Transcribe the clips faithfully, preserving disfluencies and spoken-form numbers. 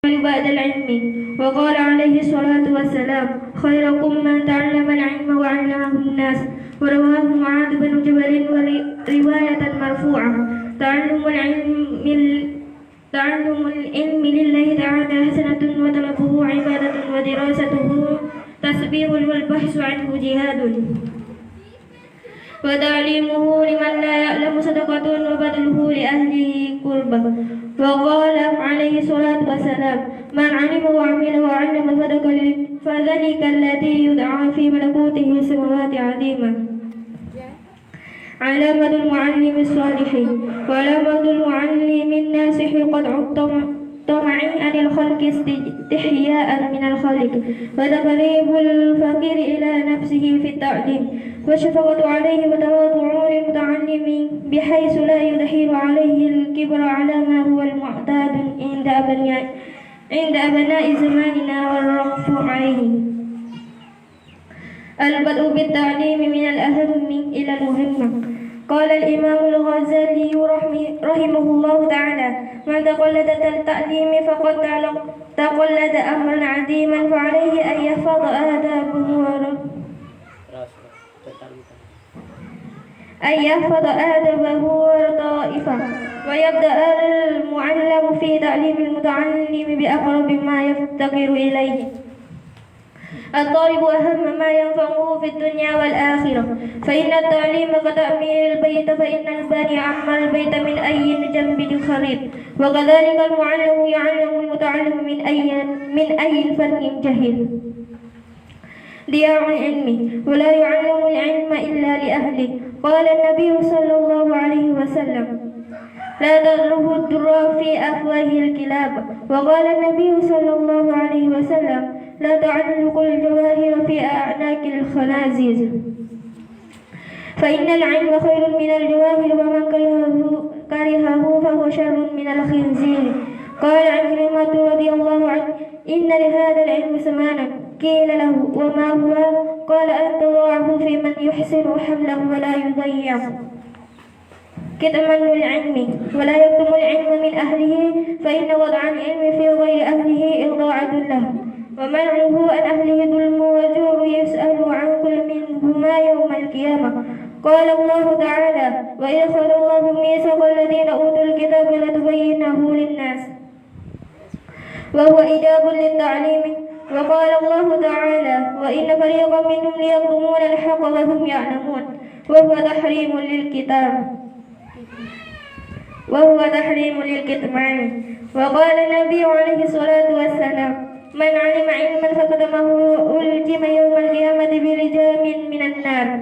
بعد العلم. وقال عليه الصلاة والسلام: خيركم من تعلم العلم وعلمه الناس. ورواه معاذ بن جبل وري-، رواية مرفوعة: تعلم العلم ال-، تعلم العلم لله تعالى حسنة، وطلبه عبادة، ودراسته تسبيح، والبحث عنه جهاد، وتعليمه لمن لا يعلم صدقة، وبذله لأهله قربة. وقال عليه الصلاة والسلام: من علم وعمل وعلم فذلك، فذلك الذي يدعى في ملكوته السماوات عظيما. علامة المعلم الصالح. وعلامة المعلم الناصح قطع الطمع، طمع عن الخلق استحياء من الخالق، وتقريب الفقير إلى نفسه في التعليم، والشفقة عليه، وتواضع للمتعلم بحيث لا يظهر عليه الكبر على ما هو المعتاد عند أبناء، عند أبناء زماننا والرفق عليه. البدء بالتعليم من الأهم إلى المهم. قال الإمام الغزالي رحمه، رحمه الله تعالى: من تقلد التعليم فقد تعلق-، تقلد أمرا عظيما، فعليه أن يحفظ آدابه ور-، أن يحفظ آدابه ولطائفه، ويبدأ المعلم في تعليم المتعلم بأقرب ما يفتقر إليه. الطالب أهم ما ينفعه في الدنيا والآخرة، فإن التعليم كتعمير البيت، فإن الباني عمر البيت من أي جنب خرب، وكذلك المعلم يعلم المتعلم من أي، من أي فن جهل. ضياء العلم، ولا يعلم العلم إلا لأهله. قال النبي صلى الله عليه وسلم: لا تطرحوا الدر في أفواه الكلاب. وقال النبي صلى الله عليه وسلم: لا تعلقوا الجواهر في أعناق الخنازير، فإن العلم خير من الجواهر، ومن كرهه، كرهه فهو شر من الخنزير. قال عكرمة رضي الله عنه: إن لهذا العلم ثمنا. قيل له: وما هو؟ قال: أن تضعه في من يحسن حمله ولا يضيعه. كتمان العلم، ولا يكتم العلم من أهله، فإن وضع العلم في غير أهله إضاعة له، ومنعه عن أهله ظلم وزور، يسأل عن كل منهما يوم القيامة. قال الله تعالى: وإذ أخذ الله ميثاق الذين أوتوا الكتاب لتبيننه للناس، وهو إيجاب للتعليم. وقال الله تعالى: وإن فريقا منهم ليكتمون الحق وهم يعلمون، وهو تحريم للكتاب، وهو تحريم للكتمان. وقال النبي عليه الصلاة والسلام: من علم علما فكتمه ألجم يوم القيامة بلجام من النار.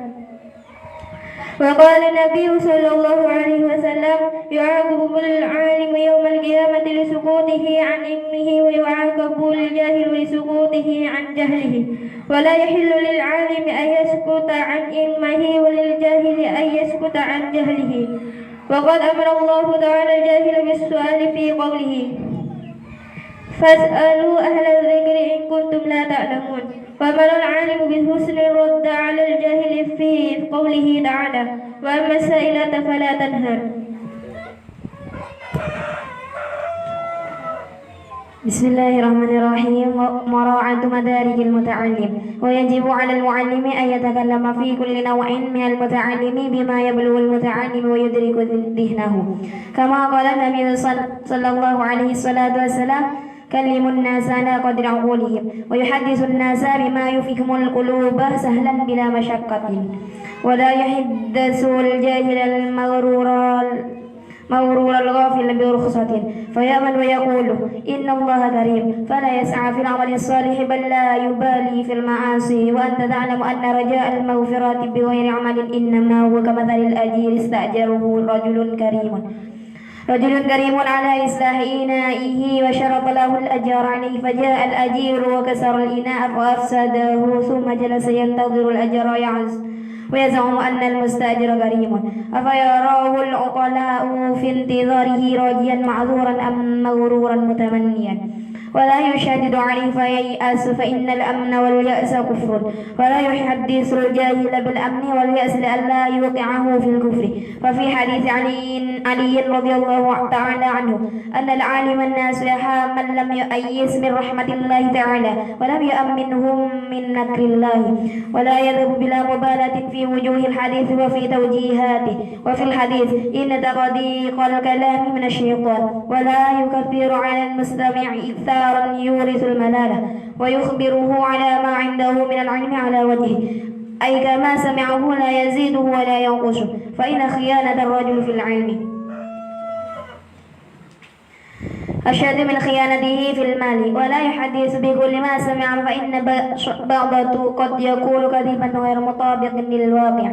وقال النبي صلى الله عليه وسلم: يعاقب العالم يوم القيامة لسكوته عن علمه، ويعاقب الجاهل لسكوته عن جهله، ولا يحل للعالم أن يسكت عن علمه، وللجاهل أن يسكت عن جهله. وقد أمر الله تعالى الجاهل بالسؤال في قوله: فاسألوا أهل الذكر إن كنتم لا تعلمون. وأمر العالم بحسن الرد على الجاهل في قوله تعالى: وأما السائلة فلا تنهر. بسم الله الرحمن الرحيم. مراعاة مدارك المتعلم. ويجب على المعلم أن يتكلم في كل نوع من المتعلم بما يبلغ المتعلم ويدرك ذهنه، كما قال النبي صل-، صلى الله عليه الصلاة والسلام: كلموا الناس على قدر عقولهم، ويحدثوا الناس بما يفهم القلوب سهلا بلا مشقة، ولا يحدثوا الجاهل المغرور، مغرور الغافل برخصة، فيأمن ويقول: إن الله كريم، فلا يسعى في العمل الصالح، بل لا يبالي في المعاصي، وأنت تعلم أن رجاء المغفرة بغير عمل إنما هو كمثل الأجير استأجره رجل كريم، رجل كريم على إصلاح إنائه وشرط له الأجر عليه، فجاء الأجير وكسر الإناء فأفسده، ثم جلس ينتظر الأجر يعز-، ويزعم أن المستأجر كريم، أفيراه العقلاء في انتظاره راجيا معذورا أم مغرورا متمنيا؟ ولا يشدد عليه فييأس، فإن الأمن واليأس كفر، ولا يحدث الجاهل بالأمن واليأس لئلا يوقعه في الكفر. ففي حديث علي، علي رضي الله تعالى عنه، أن العالم الناس يهاب من لم ييأس من رحمة الله تعالى، ولم يأمنهم من مكر الله، ولا يذهب بلا مبالاة في وجوه الحديث وفي توجيهاته. وفي الحديث: إن تضييق الكلام من الشيطان، ولا يكثر على المستمع إكثارا يورث الملالة، ويخبره على ما عنده من العلم على وجهه، أي كما سمعه لا يزيده ولا ينقصه، فإن خيانة الرجل في العلم أشد من خيانته في المال، ولا يحدث بكل ما سمع، فإن ب-، بعضه قد يكون كذبا غير مطابق للواقع،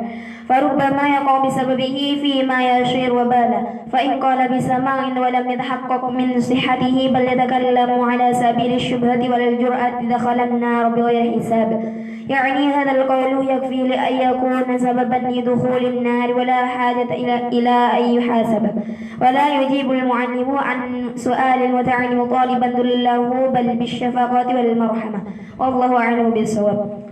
فربما يقع بسببه فيما يشير وبالا، فإن قال بسماع ولم يتحقق من صحته، بل يتكلم على سبيل الشبهة والجرأة دخل النار بغير حساب، يعني هذا القول يكفي لأن يكون سببا لدخول النار ولا حاجة إلى، إلى أن يحاسب. ولا يجيب المعلم عن سؤال المتعلم طالبا ذله، بل بالشفقة والمرحمة. والله أعلم بالصواب.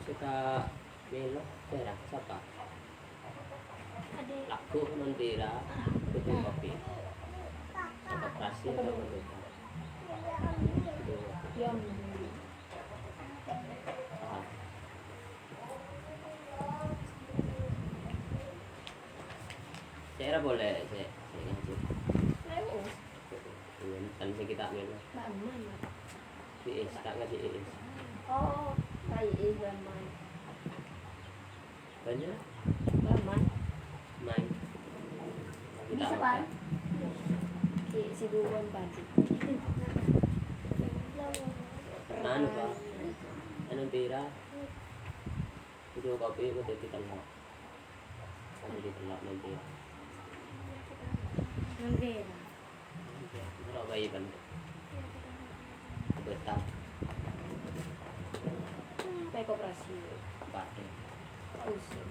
Sè ta' mèlo, sèra, sapa? Lagghu' non pèra, butuh kopi. Koperasi atau merdeka? Paham? Sèra polè, sè, sè ngajhi. Iyâ, kan sè kita mèlo. Baman. Di S, tak ngajhi S. Oh, baik, baman. Bânnya'? Baman. Main. Kita bisa, makan. Pak? Di Siduwon pagi. Anu, Pak. Anu, pèra? Itu kopi, itu jadi telur. Nanti. Nanti. Ora wae, Bang. Betah. Baik operasi. Pakai. Usir.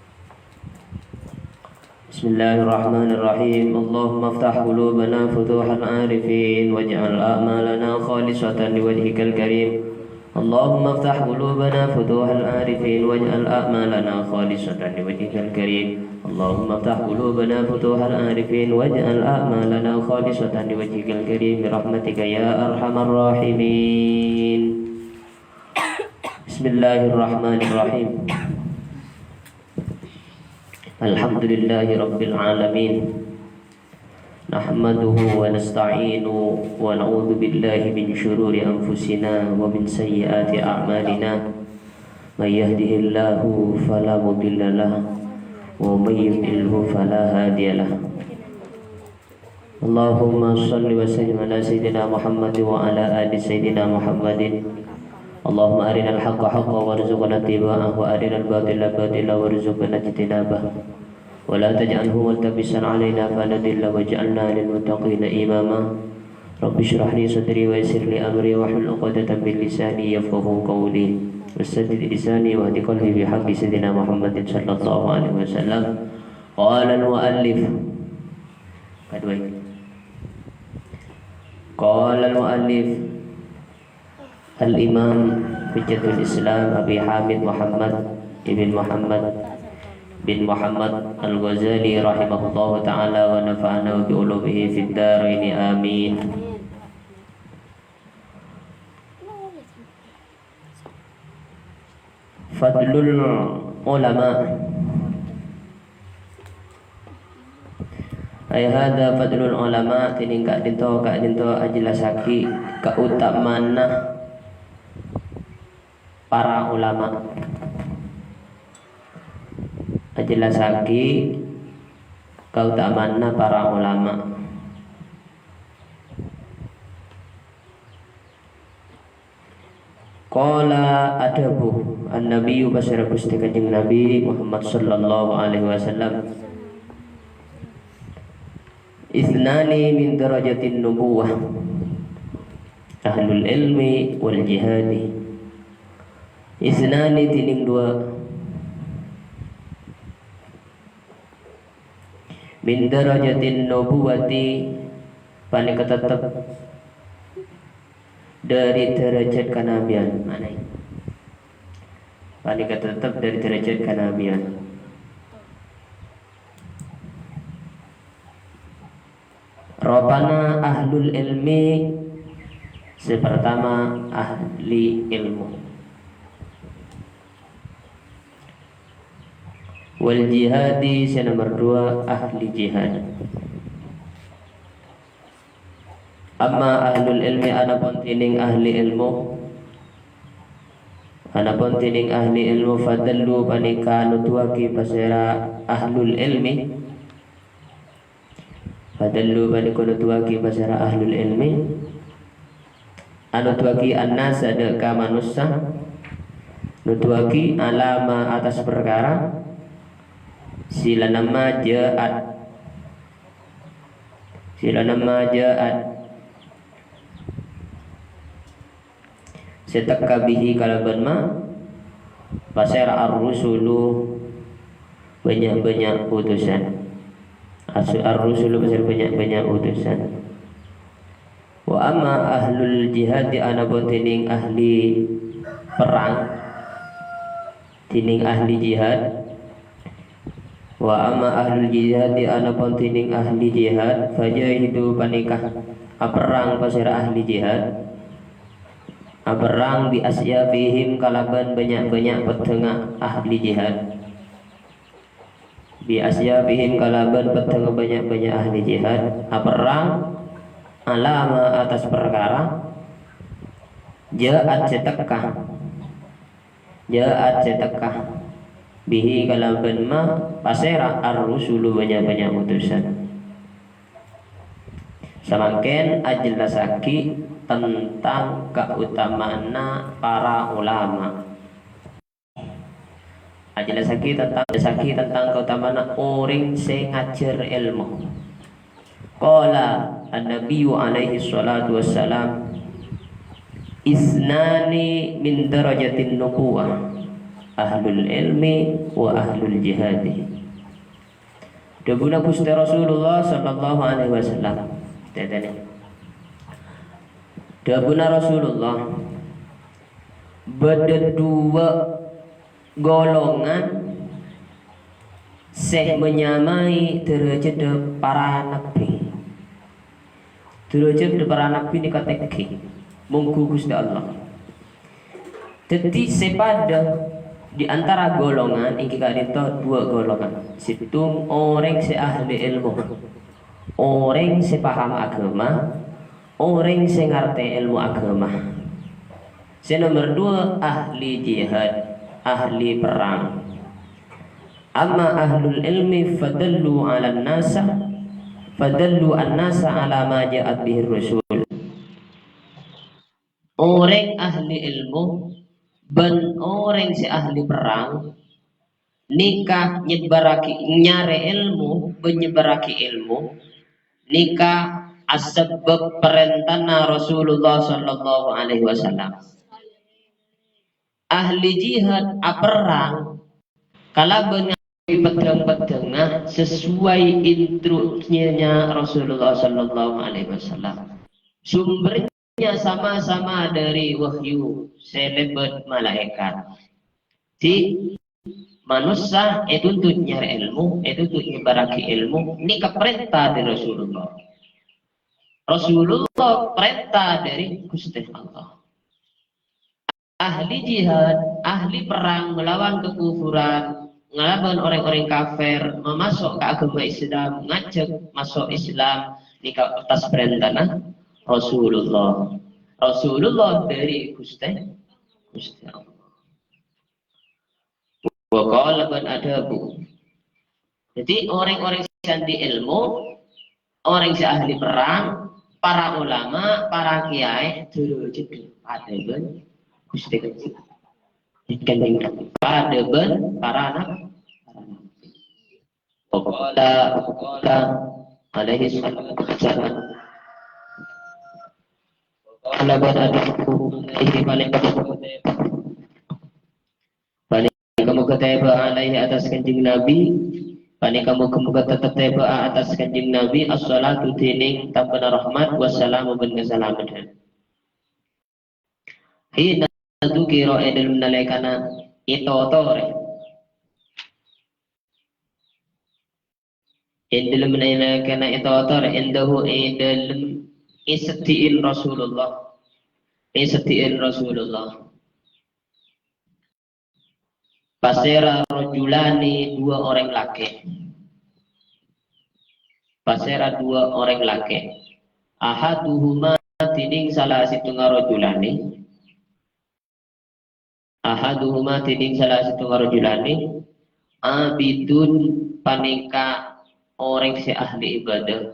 بسم الله الرحمن الرحيم. اللهم افتح قلوبنا فتوح العارفين واجعل أعمالنا خالصة لوجهك الكريم. اللهم افتح قلوبنا فتوح العارفين واجعل أعمالنا خالصة لوجهك الكريم. اللهم افتح قلوبنا فتوح العارفين واجعل أعمالنا خالصة لوجهك الكريم برحمتك يا أرحم الراحمين. بسم الله الرحمن الرحيم. الحمد لله رب العالمين. نحمده ونستعينه ونعوذ بالله من شرور أنفسنا ومن سيئات أعمالنا. من يهده الله فلا مضل له ومن يضلله فلا هادي له. اللهم صل وسلم على سيدنا محمد وعلى آل سيدنا محمد. اللهم أرنا الحق حقا وارزقنا اتباعه وأرنا الباطل باطلا وارزقنا اجتنابه. ولا تجعله ملتبسا علينا فنضل واجعلنا للمتقين إماما. رب اشرح لي صدري ويسر لي أمري واحلل عقدة من لساني يفقهوا قولي. وسدد لساني واهد قلبي بحق سيدنا محمد صلى الله عليه وسلم. قال المؤلف. Kedua. قال المؤلف. Al-Imam Hujjatul Islam Abi Hamid Muhammad ibn Muhammad bin Muhammad Al-Ghazali rahimahullahu ta'ala wa nafa'ana bi ulumihi fid daraini, amin. Fadlul ulama. Ay hadza fadlul ulama, dhinèng ka'dhinto, ka'dhinto ajellasaghi kaotamana para ulama. Ajellasaghi kaotamana para ulama. Qala adhâbu an-Nabiyyu, pasèra Ghustè Kanjeng Nabi Muhammad sallallahu alaihi wasallam, Isnani min darajatin nubuwah, ahlul ilmi wal jihadi. Isnani, dhinèng duwâ'. Min darajatin nubuwati, panèka tettep dhâri dârâjhât kanabiyân. Panèka tettep dhâri dârâjhât kanabiyân. Rupana ahlul ilmi, sè partama ahli ilmu. Wal jihadi, sè nomer duwâ' ahli jihad. Amma ahlul ilmi, anapon dhinèng ahli ilmu, anapon dhinèng ahli ilmu, fadallu, panèka noduwâghi pasèra ahlul ilmi. Fadallu, panèka noduwâghi pasèra ahlul ilmi. Noduwâghi an-nasa, dâ' ka manossa. Noduwâghi alama, attas parkara. Sila namma ja'at. Sila namma ja'at. Sè tekka bihi kalabân ma, pasèra ar-rusulu, bânnya'-bânnya' utusan. Ar-, ar-rusulu pasèra bânnya'-bânnya' utusan. Wa amma ahlul jihadi, anapon dhinèng ahli perrang, dhinèng ahli jihad. Wa amma ahlul jihadi, anapon dhinèng ahli jihad, fajahidu, panèka aperrang pasèra ahli jihad. Aperrang bi asyafihim, kalabân bânnya'-bânnya' peddhângnga ahli jihad. Bi asyafihim, kalabân peddhângnga bânnya'-bânnya' ahli jihad. Aperrang alama, attas parkara, ja'at, sè tekka. Ja'at, sè tekka. Bihi, kalabân ma, pasèra ar-rusulu, bânnya'-bânnya' utusan. Samangkèn ajellassaghi tentang kautamaanna para ulama. Ajellassaghi tentang, jellassaghi tentang kautamaanna orèng sè ngajhâr èlmo. Qala an-Nabiyyu alaihi shalatu wassalam, "Isnani min darajatin nubuwah, ahlul ilmi wa ahlul jihadi." Dhâbuna Ghustè Rasulullah sallallahu alaihi wasallam. Tètènè. Dhâbuna Rasulullah, bâdâ duwâ' golongan sè manyamaè dârâjhâddhâ para nabbhi. Dârâjhâddhâ para nabbhi nèka tèngghi, mongghu Ghustè Allah. Dhâddhi, sè padâ di antara golongan èngghi ka'dinto duwâ' golongan. Sèttong orèng sè ahli èlmo, orèng sè paham aghâma, orèng sè ngartè èlmo aghâma. Sè nomer duwâ', ahli jihad, ahli perrang. Amma ahlul ilmi fadallu 'alan nasa, fadallu an-nasa 'ala ma ja'at bihir rasul. Orèng ahli èlmo bân orèng sè ahli perrang nèka nyèbârraghi, nyarè èlmo bân nyèbârraghi èlmo nèka asabâb parèntana Rasulullah sallallahu alaihi wasallam. Ahli jihad aperrang kalabân ngangguy peddhâng-peddhângnga sesuai instruksinya Rasulullah sallallahu alaihi wasallam. Sumbernya sama-sama dari wahyu sè lèbât malaèkat. Di manossa ètuntut nyarè èlmo, ètuntut nyèbârraghi èlmo, nèka parènta dhâri Rasulullah. Rasulullah parènta dhâri Ghustè Allah. Ahli jihad, ahli perrang melawan kekufuran, ngalabân orèng-orèng kafir, mamaso' ka aghâma Islam, ngajhâk maso' Islam, nèka attas parèntana Rasulullah. Rasulullah dhâri Ghustè, Ghustè Allah. Wa qala bân adhâbu. Dhâddhi, orèng-orèng sè andi' èlmo, orèng sè ahli perrang, para ulama, para kiyaè, dhârâjhâddhâ padâ bân Ghustè Kanjeng Nabi. Padâ bân para nab-, para nabbhi. Wa qala, wa qala, alaihi salatu wassalam. Qala ba'da alaihi, panèka moghâ-moghâ tèbâ alaihi atas Kanjeng Nabi, panèka moghâ-moghâ tetep tèbâ atas Kanjeng Nabi, as-salatu dènèng tambhâna rahmat, wassalamu bân kasalameddhân. Hina dzukira, è dhâlem nalèkana ètotorè. È dhâlem nalèkana ètotorè, indahu, è dhâlem, è seddi'in Rasulullah. È seddi'in Rasulullah. Pasèra rajulani, dua orang laki. Pasèra dua orang laki. Ahaduhuma, dènèng sala sèttonga rajulani. Ahaduhuma, dènèng sala sèttonga rajulani, abidun, panèka orèng sè ahli ibadah.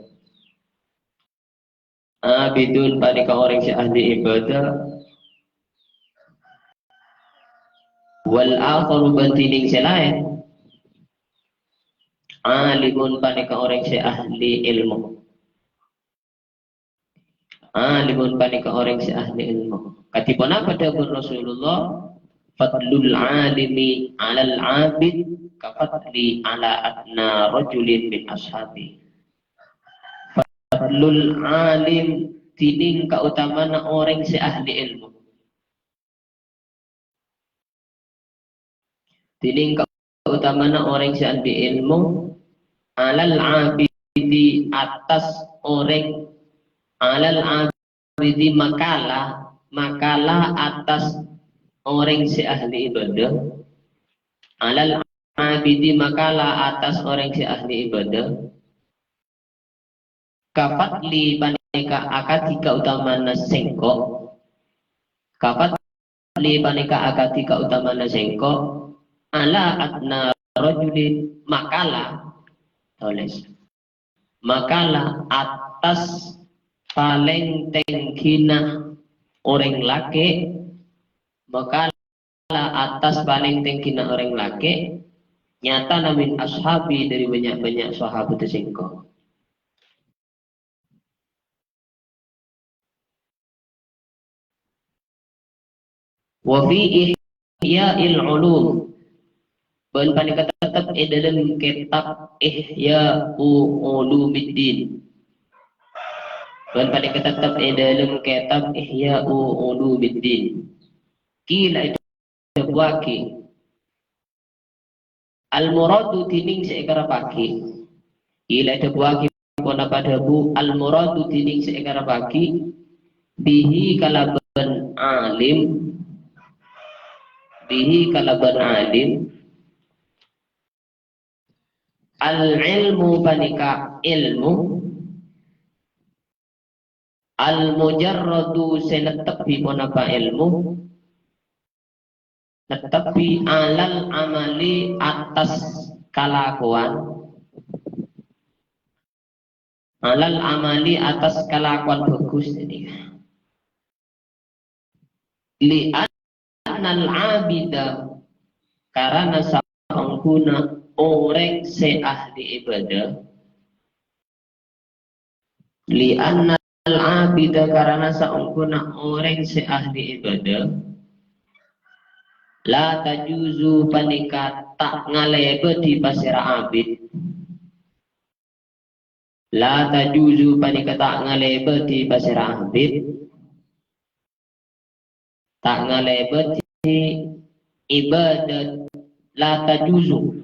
Abidun, panèka orèng sè ahli ibadah. Wal akharu, bân dènèng sè laèn, alimun, panèka orèng sè ahli èlmo. Alimun, panèka orèng sè ahli èlmo. Kadhi ponapa dhâbuna Rasulullah? "Fadlul alimi 'alal 'abid ka fadli 'ala adna rajulin min ashabi." Fadlul alim, dènèng kaotamana orèng sè ahli èlmo. Dènèng kaotamana orèng sè ahli èlmo, 'alal 'abidi, atas orèng, 'alal 'abidi, mangkala, mangkala atas orèng sè ahli ibadah, 'alal 'abidi, mangkala atas orèng sè ahli ibadah, ka fadli, panèka akadhi kaotamana sèngko'. Ka fadli, panèka akadhi kaotamana sèngko'. 'Ala adna rajulin, mangkala, tolès. Mangkala atas palèng tèngghina orèng lakè', mangkala atas palèng tèngghina orèng lakè', nyatana min ashabi, dhâri bânnya'-bânnya' sahabat sèngko'. Wa fi Ihya'il Ulum, bân panèka tetep è dhâlem kètab Ihya'u Ulumiddin. Bân panèka tetep è dhâlem kètab Ihya'u Ulumiddin. Qila, èdhâbuwâghi, al-muradu, dènèng sè èkarepaghi. Qila, èdhâbuwâghi ponapa dhâbu, al-muradu, dènèng sè èkarepaghi, bihi, kalabân alim, bihi, kalabân alim, al-ilmu, panèka èlmo, al-mujarradu, sè nettebbi ponapa èlmo, nettebbi 'alal amali, atas kalakowan, 'alal amali, atas kalakowan bhâghus. Li annal 'abida, karana saongghuna orèng sè ahli ibadah. Li annal 'abida, karana saongghuna orèng sè ahli ibadah. La tajuzu, panèka ta' ngalèbâdhi pasèra abid. La tajuzu, panèka ta' ngalèbâdhi pasèra abid. Ta' ngalèbâdhi ibadat, la tajuzu.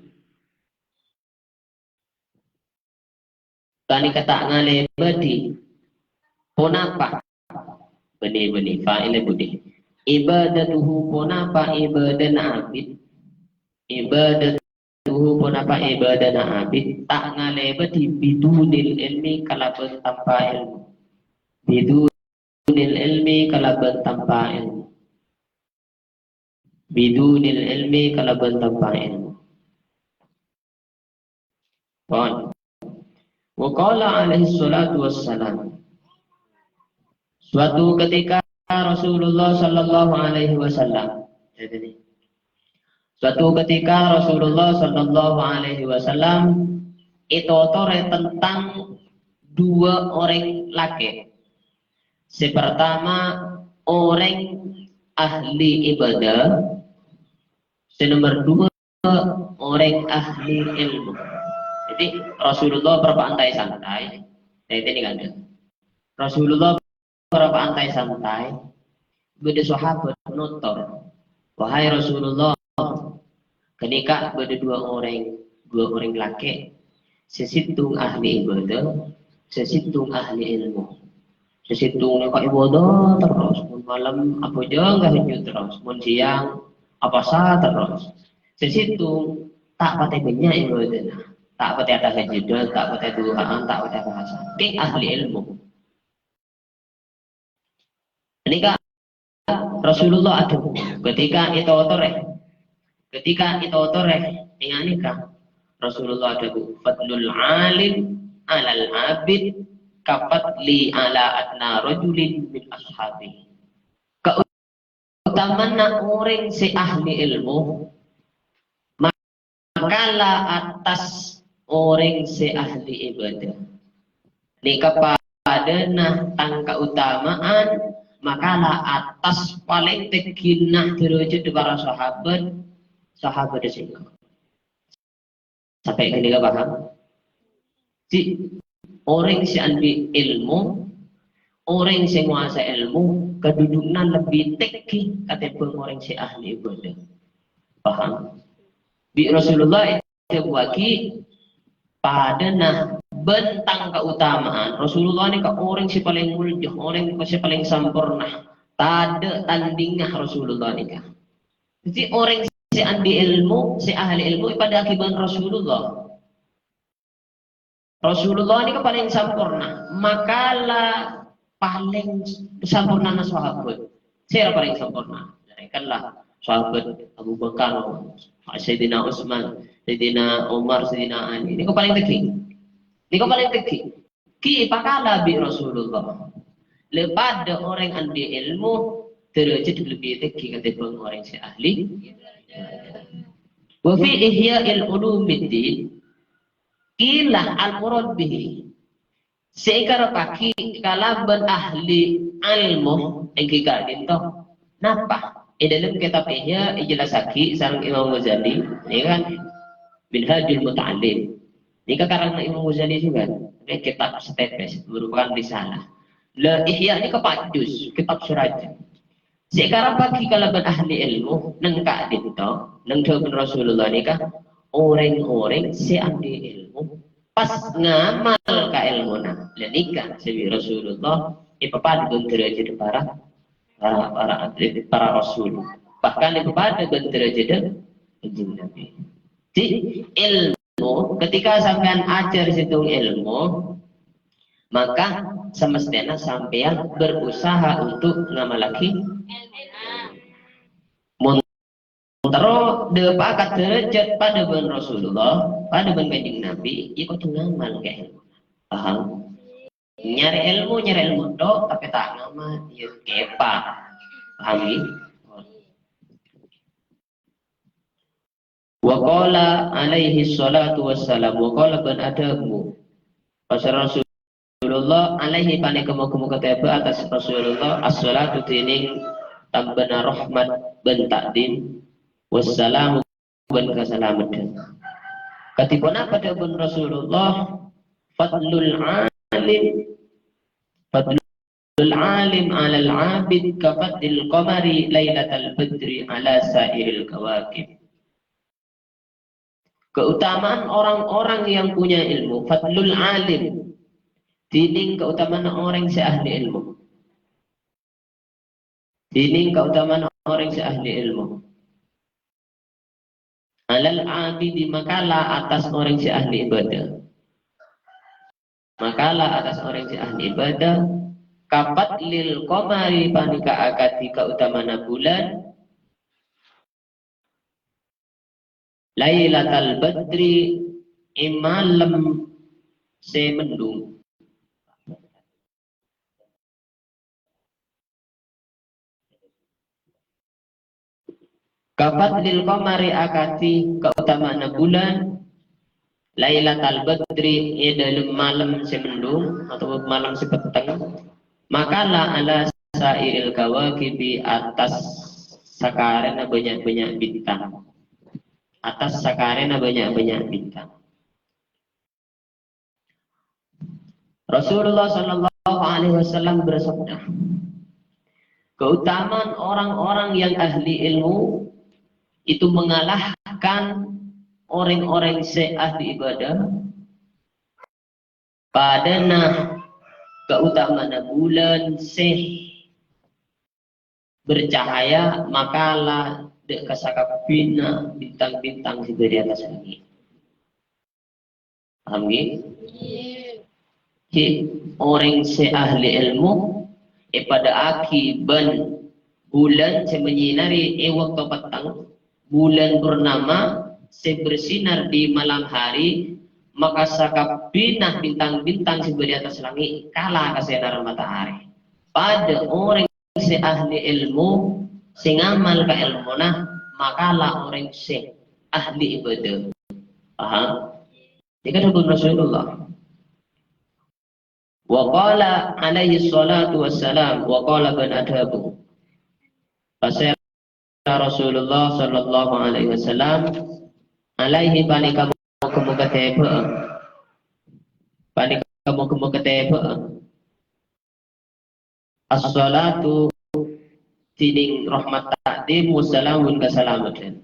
Panèka ta' ngalèbâdhi. Ponapa? Bânnè, bânnè, fa'ilè budi. Ibadatuhu, ponapa ibadana abid? Ibadatuhu, ponapa ibadana abid? Ta' ngalèbâdhi bidunil ilmi, kalabân tanpa èlmo. Bidunil ilmi, kalabân tanpa èlmo. Bidunil ilmi, kalabân tanpa èlmo. Pon. Wa qala alaihi salatu wassalam. Suatu ketika Rasulullah sallallahu alaihi wasallam. Suatu ketika Rasulullah sallallahu alaihi wasallam ètotorè tentang dua orèng lakè'. Sè partama, orèng ahli ibadah. Sè nomer dua, orèng ahli ilmu. Jadi, Rasulullah parappa'na santai. Nah, ini kan. Rasulullah parappa'na santai. Bâdâ sahabat notor, "Wahai Rasulullah, ghânèka bâdâ dua orèng, dua orèng lakè'. Sè sèttong ahli ibadah, sè sèttong ahli ilmu." Sè sèttong nèka ibadah terros, mon malem abhâjâng tahajjud terros, mon sèyang apasa terros. Sè sèttong ta' patè bânnya' ibadahna, ta' patè atahajjudan, ta' patè adu'aan, ta' patè apasa. Kèng ahli ilmu. Nèka Rasulullah adhâbu, ketika ètotorè, ketika ètotorè, ènga' nèka Rasulullah adhâbu, "Fadlul alim alal abid kafadli ala adna rajulin min ashabi." Kaotamana orèng sè ahli ilmu, makala attas orèng sè ahli ibadah. Nèka padâna tang kaotamaan makala attas palèng tènggina dârâjhâddhâ para sahabat, sahabat sèngko'. Sampè' ghânèka paham? Jadi, orèng sè andi' ilmu, orèng sè ngobâsa ilmu, kadhudhu'na lebbi tèngghi katèmbhâng orèng sè ahli ibadah. Paham? Bi' Rasulullah èdhâbuwâghi padâna bân tang kaotamaan. Rasulullah nèka orèng sè palèng molja, orèng sè palèng samporna. Tadâ' tandhingnga Rasulullah nèka. Jadi orèng sè andi' ilmu, sè ahli ilmu, èpadâ'âghi bân Rasulullah. Rasulullah nèka palèng samporna, makala palèng sampornana sahabat. Sèra palèng samporna? Dâri kala sahabat Abu Bakar, Sayyidina Utsman, Sayyidina Umar, Sayyidina Ali. Nèka palèng tèngghi. Nèka palèng tèngghi. Ghi' pakala bi' Rasulullah. Lè padâ orèng andi' ilmu, dârâjhât lebbi tèngghi katèmbhâng orèng sè ahli. Wa fi Ihya'il Ulumuddin, qila al-murad bihi. Sè èkarepaghi kalabân ahli ilmu èngghi ka'dinto. Napa? È dâlem kètab Ihya èjellassaghi sareng Imam Ghazali, ya kan? Minhajul Muta'allim. Nèka karangan Imam Ghazali jhughân, nèka kètab satèpès, merupakan risalah. La Ihya nèka pa' juz, kètab sè rajâ. Sè èkarepaghi kalabân ahli ilmu, neng ka'dinto, neng dhâbuna Rasulullah nèka, orèng-orèng sè andi' ilmu, pas ngamal ka ilmuna. La nèka sè bi' Rasulullah èpapadâ bân dârâjhâddhâ para, para, para, para rasul. Bahkan èpapadâ bân dârâjhâddhâ Kanjeng Nabi. Jadi, ilmu, ketika sampèyan ajhâr sèttong ilmu, maka semestèna sampèyan berusaha untuk ngamallaghi. Mon terro dâpa'a ka dârâjhât padâ bân Rasulullah, padâ bân Kanjeng Nabi, ya kodhu ngamal ka ilmu. Paham? Nyarè ilmu, nyarè ilmu tok, tapè ta' ngamal, ya kèpa. Paham, ghi? Wa qala alaihi shalatu wassalam, wa qala bân adhâbu, pas Rasulullah alaihi panèka moghâ-moghâ tebâ attas Rasulullah, as-shalatu dhinèng tambâna rahmat bân ta'dhim, wassalamu bân kasalameddhân. Kadhi ponapa dhâbuna Rasulullah, fadlul alim, fadlul alim 'alal 'abid ka fadlil qamari lailatal badri 'ala sairil kawakib. Keutamaan orang-orang yang punya ilmu, fadlul alim, dhinèng keutamaan orèng sè ahli ilmu. Dhinèng keutamaan orèng sè ahli ilmu. 'Alal 'abidi, makala attas orèng sè ahli ibadah. Makala attas orèng sè ahli ibadah, ka fadlil qamari, panèka akadhi kaotamana bulân, lailatal badri, è malem sè mendhung. Ka fadlil qamari, akadhi kaotamana bulân, Lailatal Badri, è dâlem malem sè mendhung, otabâ malem sè petteng, maka la ala sa'iril kawakibi, attas sakarèna bânnya'-bânnya' bintang. Attas sakarèna bânnya'-bânnya' bintang. Rasulullah sallallahu alaihi wasallam bersabda, "Keutamaan orang-orang yang ahli ilmu itu mengalahkan orang-orang sè ahli ibadah, padâna keutamaan bulan sè bercahaya makala dâ' ka sakabbhiyânna bintang-bintang sè bâdâ è attas langngè'." Paham, ghi? Ghi, orèng sè ahli èlmo èpadâ'âghi bân bulân sè manyinarè è bâkto petteng, bulân purnama sè bersinar di malam hari, maka sakabbhiyânna bintang-bintang sè bâdâ è attas langngè' kala ka sènar matahari. Padâ orèng sè ahli èlmo, sè ngamal ka èlmona, makala orèng sè ahli ibadah. Paham? Nèka dhâbuna Rasulullah. Wa qala alaihi salatu wassalam, wa qala bân adhâbu. Pasèra Rasulullah sallallahu alaihi wasallam, alaihi panèka moghâ-moghâ tèbâ'â. Panèka moghâ-moghâ tèbâ'â. As-salatu dhinèng rahmat ta'dhim, wassalamun kasalameddhân.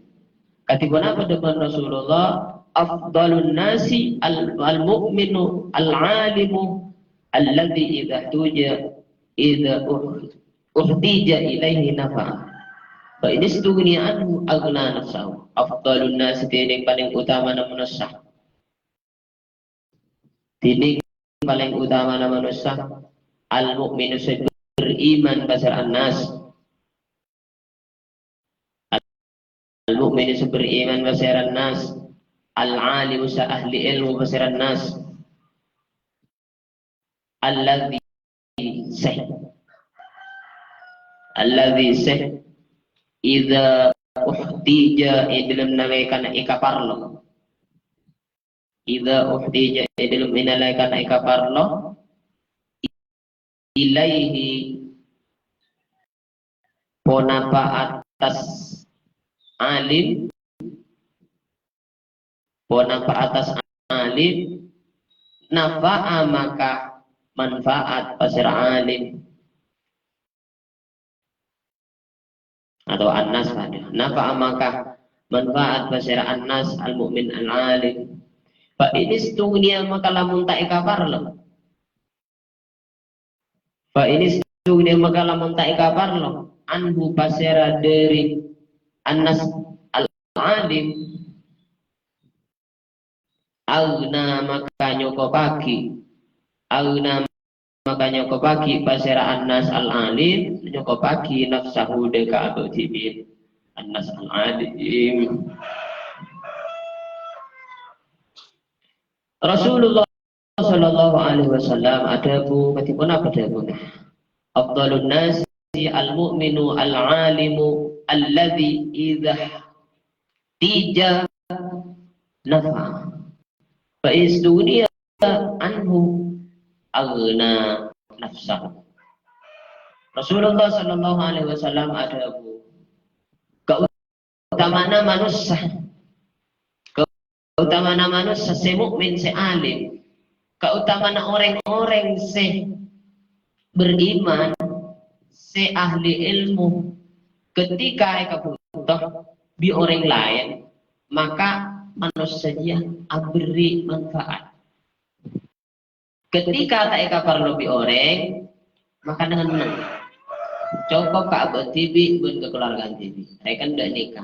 Kadhi ponapa dhâbuna Rasulullah, "Afdhalun nasi al-, al-mu'minu al-alimu alladzi idza tuja, idza uh-, uhtija ilaihi nafa. Fa in istughniya anhu aghna nafsahu." Afdhalun nasi dhinèng palèng utamana manossa. Dhinèng palèng utamana manossa, al-mu'minu sè beriman pasèra an-nas. Al-mu'minu sè beriman pasèra an-nas. Al-alimu sè ahli èlmo pasèra an-nas. Alladzi sè. Alladzi sè. Idza uhtija, è dâlem nalèkana èkaparlo. Idza uhtija, è dâlem nalèkana èkaparlo, ilaihi, ponapa attas alim, ponapa attas alim, nafa'a maka manfaat pasèra alim. Atau an-nas padâ. Nafa'a maka manfaat pasèra an-nas al-mu'min al-alim. Fa in istughniya maka lamon ta' èkaparlo. Fa in istughniya maka lamon ta' èkaparlo. Anhu pasèra dâri an-nas al-alim. Aghna maka nyokopaghi. Aghna maka nyokopaghi pasèra an-nas al-alim, nyokopaghi nafsahu dâ' ka abâ' dhibi'. An-nas al-alim. Rasulullah sallallahu alaihi wasallam adhâbu, kadhi ponapa dhâbuna? "Afdhalun nasi al-mu'minu al-alimu alladzi idza tija nafa. Fa istughniya anhu aghna nafsahu." Rasulullah sallallahu alaihi wasallam adhâbu, "Kaotamana manossa, kaotamana manossa sè mukmin, sè alim, kaotamana orèng-orèng sè beriman, sè ahli èlmo, ketika èkabhuto bi' orèng laèn, maka manossa jiyâ aberri' manfaat. Ketika ta' èkaparlo bi' orèng, maka neng-enneng. Cokop ka abâ' dhibi' bân ka kalowarga dhibi'." Rèken dâ' nèka.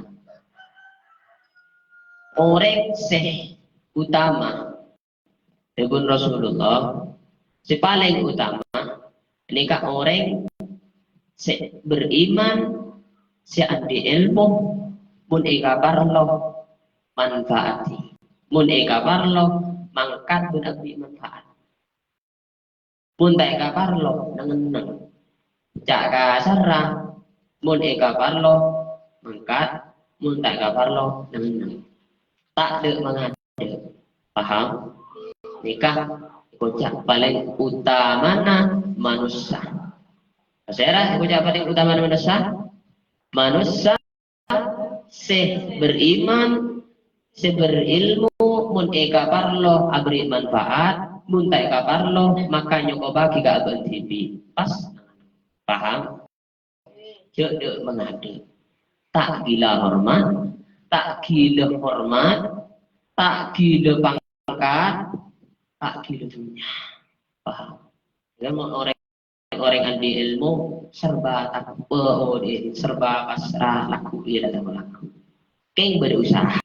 Orèng sè utama, dhâbuna Rasulullah, sè palèng utama nèka orèng sè beriman, sè andi' èlmo, mon èkaparlo manfaati. Mon èkaparlo mangkat bân aberri' manfaat. Mon ta' èkaparlo neng-enneng. Ca' kasarra, mon èkaparlo mangkat, mon ta' èkaparlo neng-enneng. Tadâ' mangadâ'. Paham? Nèka èkoca' palèng utamana manossa. Pasèra èkoca' palèng utamana manossa? Manossa sè beriman, sè berilmu, mon èkaparlo abherri' manfaat, mon ta' èkaparlo, maka nyokobhâghi ka abâ'na dhibi'. Pas? Paham? Jhâ' dâ' mangadâ'. Ta' ghilâ hormat, ta' ghilâ hormat, ta' ghilâ pangkat, ta' ghilâ dhunnya. Paham? Yâ, mon orèng, orèng andi' èlmo, serba tabbhâ odi', serba pasra, lagghu' iyâ la ta' lagghu'. Kèng bâdâ usaha.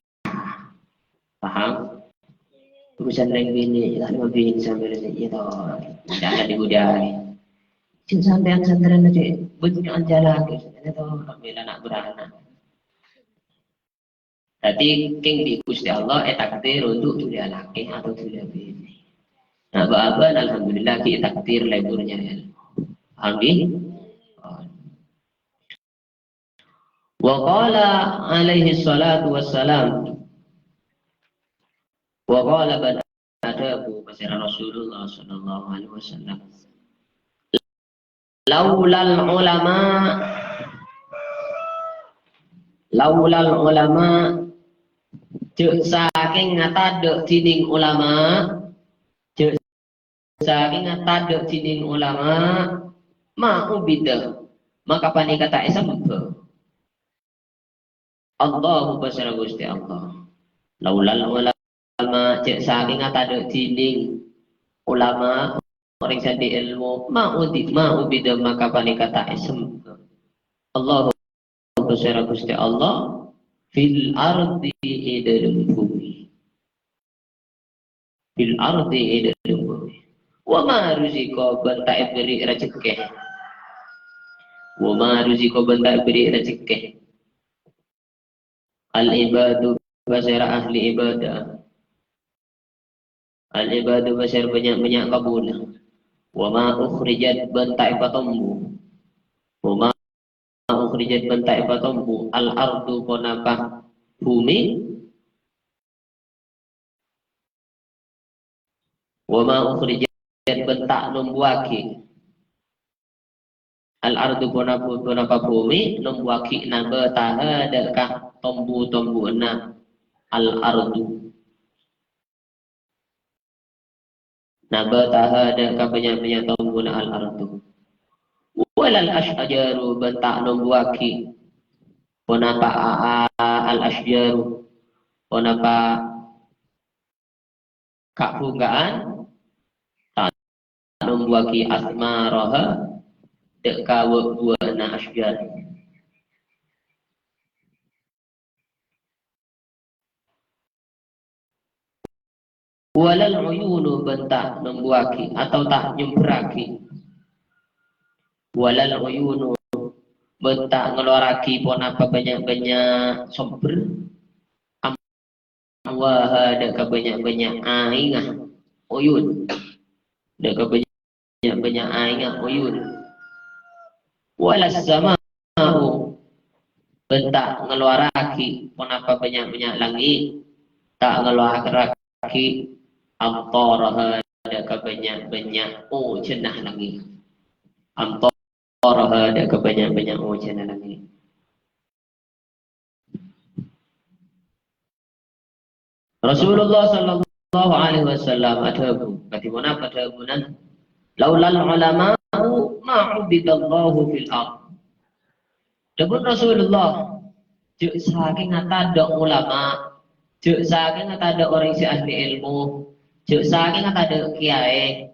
Paham? Urusan rèng binè', la mabin sambil ini, iyâ to. Jangan dibudai. Sing sampèyan santrèna cè' bânnya'an jhâlâ, iyâ to, mèla na' beranak. Dhâddhi, kèng bi' Ghustè Allah ètakdir untuk dhuliyâ lakè atau dhuliyâ binè'. Nah, bâ-abâ, alhamdulillah, ghi' ètakdir lebur nyarè èlmo. Paham, ghi? Wa qala alaihi salatu wassalam. Wa qala bân adhâbu pasèra Rasulullah sallallahu alaihi wasallam. Laulal ulama, laulal ulama, jhâ' sakènga tadâ' dhining ulama, jhâ' sakènga tadâ' dhining ulama, ma ubida, maka panèka ta' èsembhâ. Allahu pasèra Ghustè Allah. Laulal ulama, jhâ' sakènga tadâ' dhining ulama, orèng sè andi' èlmo, ma udi-, ma ubida maka panèka ta' èsembhâ. Allahu pasèra Ghustè Allah, fil ardi, è dhâlem bhumè. Fil ardi, è dhâlem bhumè. Wa ma ruziqa, bân ta' èbherri' rajhekkè. Wa ma ruziqa, bân ta' èbherri' rajhekkè. Al ibadu, pasèra ahli ibadah. Al ibadu, pasèra bânnya'-bânnya' kabuna. Wa ma ukhrijat, bân ta' èpatombu. Wa ma ukhrijat, bân ta' èpatombu. Al ardu, ponapa bhumè. Wa ma ukhrijat, bân ta' nombuwâghi. Al ardu, ponapa, ponapa bhumè, nombuwâghi nabataha dâ' ka tombu-tombuwânna al ardu. Nabataha dâ' ka bânnya'-bânnya' tombuna al ardu. Walal asjaru, bân ta' nombuwâghi ponapa a-, a-, al asjaru, ponapa kabhungka'an, ta' nombuwâghi asmaraha, dâ' ka bu-, buwâna asjar. Walal uyunu, bân ta' nombuwâghi atau ta' nyembhârrâghi. Walal uyunu, bân ta' ngalowarrâghi ponapa bânnya'-bânnya' sombher. Amwaha, dâ' ka bânnya'-bânnya' aèngnga, uyun. Dâ' ka bânnya'-bânnya' aèngnga, uyun. Walas sama'u, bân ta' ngalowarrâghi ponapa bânnya'-bânnya' langngè', ta' ngalowarrâghi amtaraha, dâ' ka bânnya'-bânnya' ojhânna langngè'. Amtaraha, dâ' ka bânnya'-bânnya' ojhânna langngè'. Rasulullah sallallahu alaihi wasallam adhâbu, kadhi ponapa dhâbuna? "Laulal ulama'u ma ubidallahu fil ard." Dhâbuna Rasulullah, jhâ' sakènga tadâ' ulama, jhâ' sakènga tadâ' orèng sè ahli èlmo, jhâ' sakènga tadâ' kèyaè,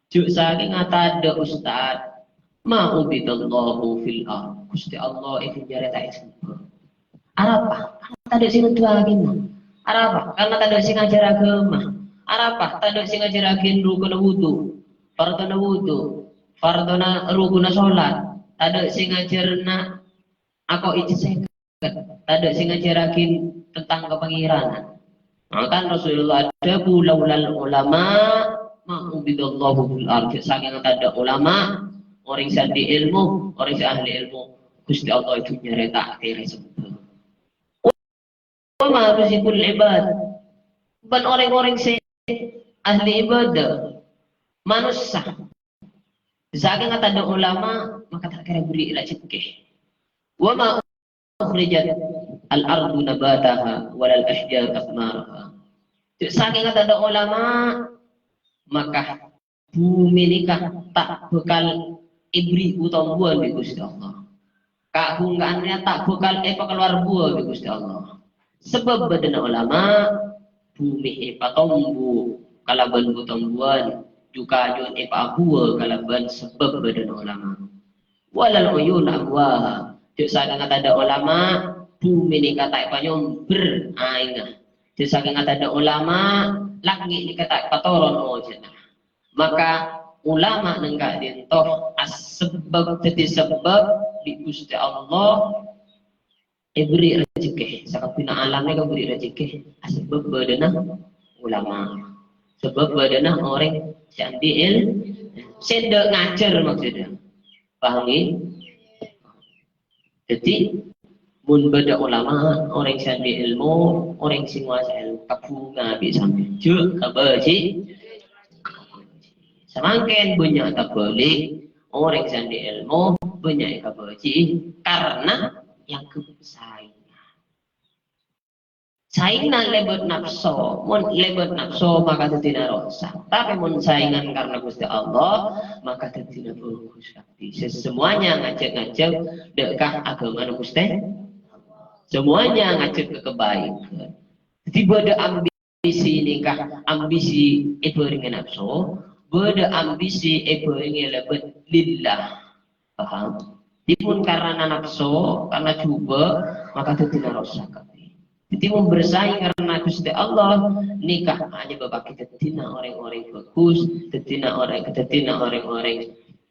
jhâ' sakènga tadâ' ustad, ma ubidallahu fil ard. Ghustè Allah è dhunnya rèya ta' èsembhâ. Arapa? Karna tadâ' sè ngonduwâghina. Arapa? Karna tadâ' sè ngajhâr aghâma. Arapa? Tadâ' sè ngajhârraghi rukuna wudu, fardhuna wudu, fardhuna, rukuna sholat. Tadâ' sè ngajhârrâ ako'i jhâ' sèket. Tadâ' sè ngajhârraghi tentang ka Pangèran. Mangkana Rasulullah adhâbu, "Laulal ulama, ma ubidallahu fil ard." Sakèng tadâ' ulama, orèng sè andi' èlmo, orèng sè ahli èlmo, Ghustè Allah è dhunnya rèya ta' kèra èsembhâ. "Wa ma ruziqul ibad." Bân orèng-orèng sè ahli ibadah, manossa. Sakènga tadâ' ulama, maka ta' kèra bherri' rajhekkè. Wa ma ukhrijat al-ardu nabataha walal ahjaru athmaraha. Jhâ' sakènga tadâ' ulama, maka bhumè nèka ta' bhâkal èbherri' bu-tombuwân bi' Ghustè Allah. Ka'-bhungka'an rèya ta' bhâkal èpakalowar buwâ bi' Ghustè Allah. Sabâb bâdâna ulama, bhumè èpatombu kalabân bu-tombuwân, ju-kajuwân èpaabuwâ kalabân sabâb bâdâna ulama. Walal uyun amwaha. Jhâ' sakènga tadâ' ulama, bhumè nèka ta' èpanyombher aèngnga. Jhâ' sakènga tadâ' ulama, langngè' nèka ta' èpatoron ojhânna. Maka ulama neng ka'dinto asebab, dhâddhi sabâb bi' Ghustè Allah èbherri' rajhekkè. Sakabbhiyânna alam nèka èbherri' rajhekkè asebab bâdâna ulama. Sabâb bâdâna orèng sè andi' èl-, sè endâ' ngajhâr maksudnya. Paham, ngghi? Dhâddhi, mon bâdâ ulama, orèng sè andi' èlmo, orèng sè ngobâsa èlmo, kabhunga bi' sampèyan. Jhâ' kabâji'. Samangkèn bânnya' tabâlik, orèng sè andi' èlmo, bânnya' èkabâji'i, karna èangghep saèngan. Saèngan lèbât napso, mon lèbât napso maka dhâddhina rosak. Tapè mon saèngan karna Ghustè Allah, maka dhâddhina bhâghus kabbhi. Se-, semuanya ngajhâk-ngajhâk dâ' ka aghâmana Ghustè. Semuanya ngajhâk ka kabaikan. Dhâddhi bâdâ ambisi nèka, ambisi èbhârengngè napso, bâdâ ambisi èbhârengngè lèbât lillah. Paham? Dhâddhi mon karana napso, karana jhubâ', maka dhâddhina rosak kabbhi. Dhâddhi mon bersaing karana Ghustè Allah, nèka anyebâbbhâghi dhâddhina orèng-orèng bhâghus, dhâddhina orèng, dhâddhina orèng-orèng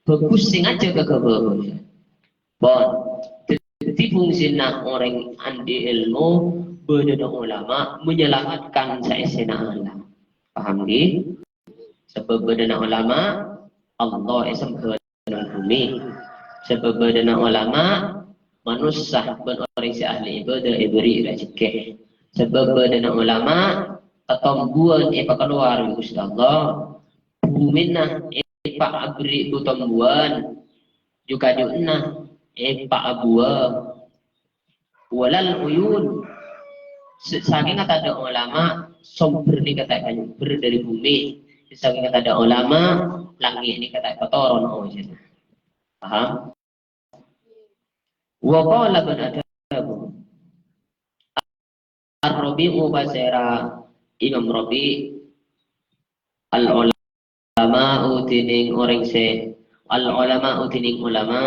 bhâghus sè ngajhâk ka kabhâghusan. Pon. Dhâddhi fungsina orèng andi' èlmo, bâdâna ulama menyelamatkan saèssèna alam. Paham, ngghi? Sabâb bâdâna ulama, Allah èsembhâ neng bhumè. Sabâb bâdâna ulama, manossa bân orèng sè ahli ibadah èbherri' rajhekkè. Sabâb bâdâna ulama, tatombuwân èpakalowar bi' Ghustè Allah. Bhumèna èpaaberri' bu-tombuwân. Ju-kajuwânna èpaabuwâ. Walal uyun. Sa-, sakènga tadâ' ulama, sombher nèka ta' èpanyombher dâri bhumè. Sakènga tadâ' ulama, langngè' nèka ta' èpatoron ojhânna. Paham? Wa qala bân adhâbu. Ar-Rabi'u pasèra Imam Rabi', al-ulama'u dhinèng orèng sè, al-ulama'u dhinèng ulama,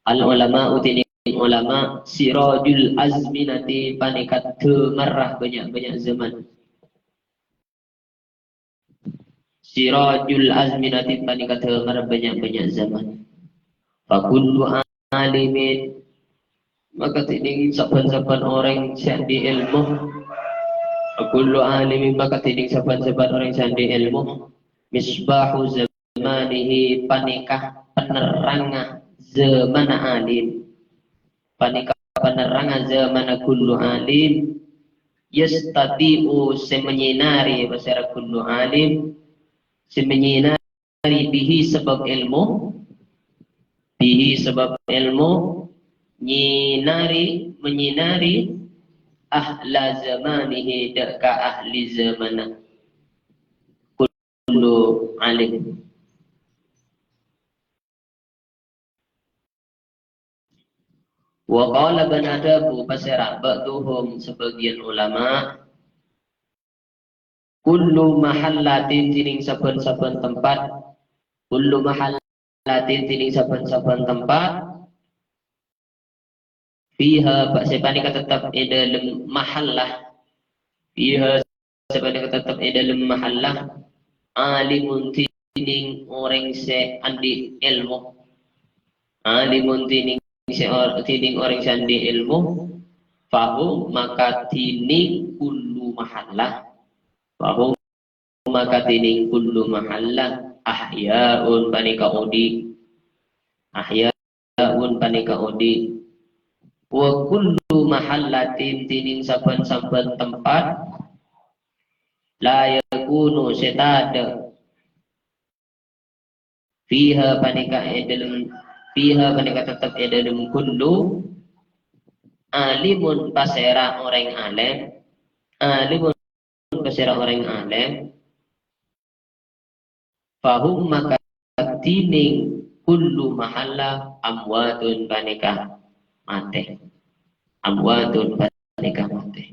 al-ulama'u dhinèng ulama, sirajul azminati panèka dhâmarra bânnya'-bânnya' zaman. Sirajul azminati panèka dhâmar bânnya'-bânnya' zaman. Fa kullu alimin, maka dhinèng sabbhân-sabbhân orèng sè andi' èlmo. Fa kullu alimin, maka dhinèng sabbhân-sabbhân orèng sè andi' èlmo. Misbahu zamanihi, panèka penerrangnga zamanna alim. Panèka penerrangnga zamanna kullu alim, yastadi'u sè menyinari, pasèra kullu alim, sè menyinari bihi sabâb èlmo, bihi sabâb èlmo, nyinari, menyinari ahla zamanihi, dâ' ka ahli zamanna kullu alim. Wa qala bân adhâbu pasèra ba'duhum sabâgiyân ulama, kullu mahallatin dhinèng sabbhân-sabbhân tempat, kullu mahallatin dhinèng sabbhân-sabbhân tempat, fiha, sè panèka tettep è dâlem mahallah, fiha, sè panèka tettep è dâlem mahallah, alimun dhinèng orèng sè andi' èlmo. Alimun dhinèng sè or-, dhinèng orèng sè andi' èlmo, fahum maka dhinèng kullu mahallah. Fahum maka dhinèng kullu mahallah, ahya'un panèka odi'. Ahya'un panèka odi'. Wa kullu mahallatin dhinèng sabbhân-sabbhân tempat, La yakunu, sè tadâ'. Fiha panèka è dâlem, fiha panèka tettep è dâlem kullu alimun pasèra orèng alèm, alimun pasèra orèng alèm, fahum maka dhinèng kullu mahalla amwatun panèka matè. Amwatun panèka matè.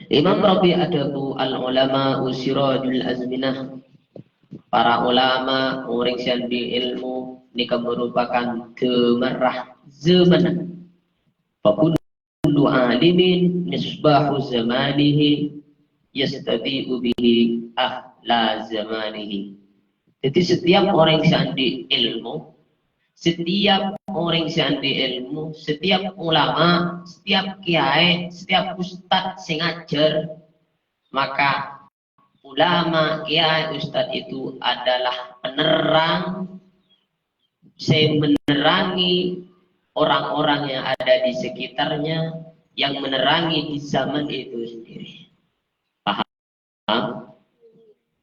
Imam Rabi adhâbu, "Al-ulama'u sirajul azminah." Para ulama, orèng sè andi' èlmo, nèka merupakan dâmarra zaman. Fa kullu alimin misbahu zamanihi yastadi'u bihi ahla zamanihi. Jadi, setiap orang sè andi' èlmo, setiap orang sè andi' èlmo, setiap ulama, setiap kiai, setiap ustad sè ngajhâr, maka ulama, kiai, ustad itu adalah penerang sè menerangi orang-orang yang ada di sekitarnya, yang menerangi di zaman itu sendiri. Paham?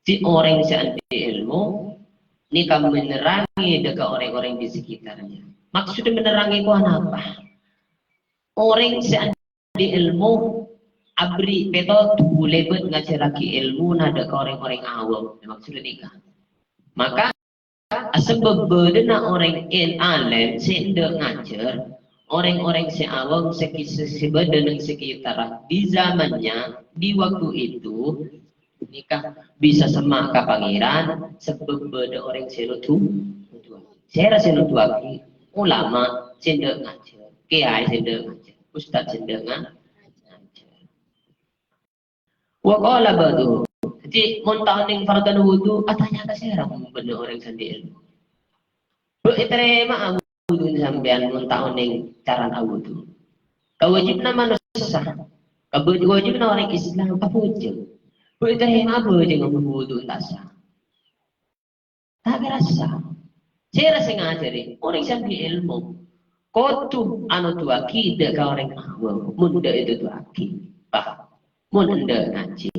Dhi orèng sè andi' èlmo nèka menerangi dâ' ka orèng-orèng di sekitarnya. Maksudnya menerangi kok anapa? Orèng sè andi' èlmo aberri' pètodhu lèbât ngajhârraghi èlmona dâ' ka orèng-orèng awam. Maksudnya nèka. Maka, asabâb bâdâna orèng en-, alèm sè endâ' ngajhâr, orèng-orèng sè awam sè ki-, sè, sè bâdâ neng sekitar di zamannya, di waktu itu, nèka bisa semma' ka Pangèran, sabâb bâdâ orèng sè nodhu-, nodhuwaghi. Sèra sè nodhuwaghi? Ulama sè endâ' ngajhâr, kiai sè endâ' ngajhâr, ustad sè endâ' nga-, ngajhâr. Wa qala ba'duhum. Jadi, mon ta' onèng fardhona wudu, atanya ka sèra mon bâdâ orèng sè andi' èlmo. Bâ' ètarèma'a wudu sampèyan mon ta' onèng carana awudu. Kawâjibhânna manossa, kawâjibhânna orèng Islam abhâjâng. Bâ' ètarèma'a abhâjâng mon wudu ta' sah. Ta' kèra sah. Sèra sè ngajhâri? Orèng sè andi' èlmo. Kodhu anodhuwaghi dâ' ka orèng awam, mon dâ' ètodhuwaghi. Paham? Mon endâ' ngajhi.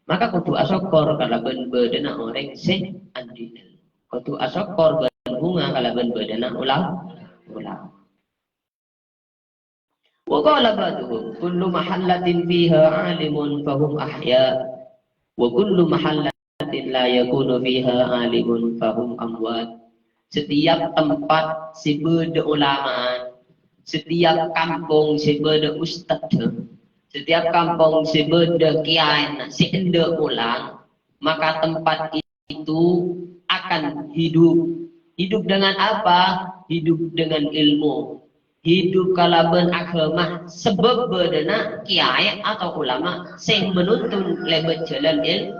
Maka kodhu asokkor kalabân bâdâna orèng sè andi' èlmo. Kodhu asokkor bân bhunga kalabân bâdâna ula-, ulama. Wa qala ba'duhum, "Kullu mahallatin fiha alimun fahum ahya, wa kullu mahallatin la yakunu fiha alimun fahum amwat." Setiap tempat sè bâdâ ulama, setiap kampong sè bâdâ ustad, setiap kampong sè bâdâ kiyaèna sè endâ' olang, maka tempat itu akan hidup. Hidup dengan apa? Hidup dengan ilmu. Hidup kalabân aghâma, sabâb bâdâna kiyaè atau ulama sè manuntun lèbât jhâlân il-,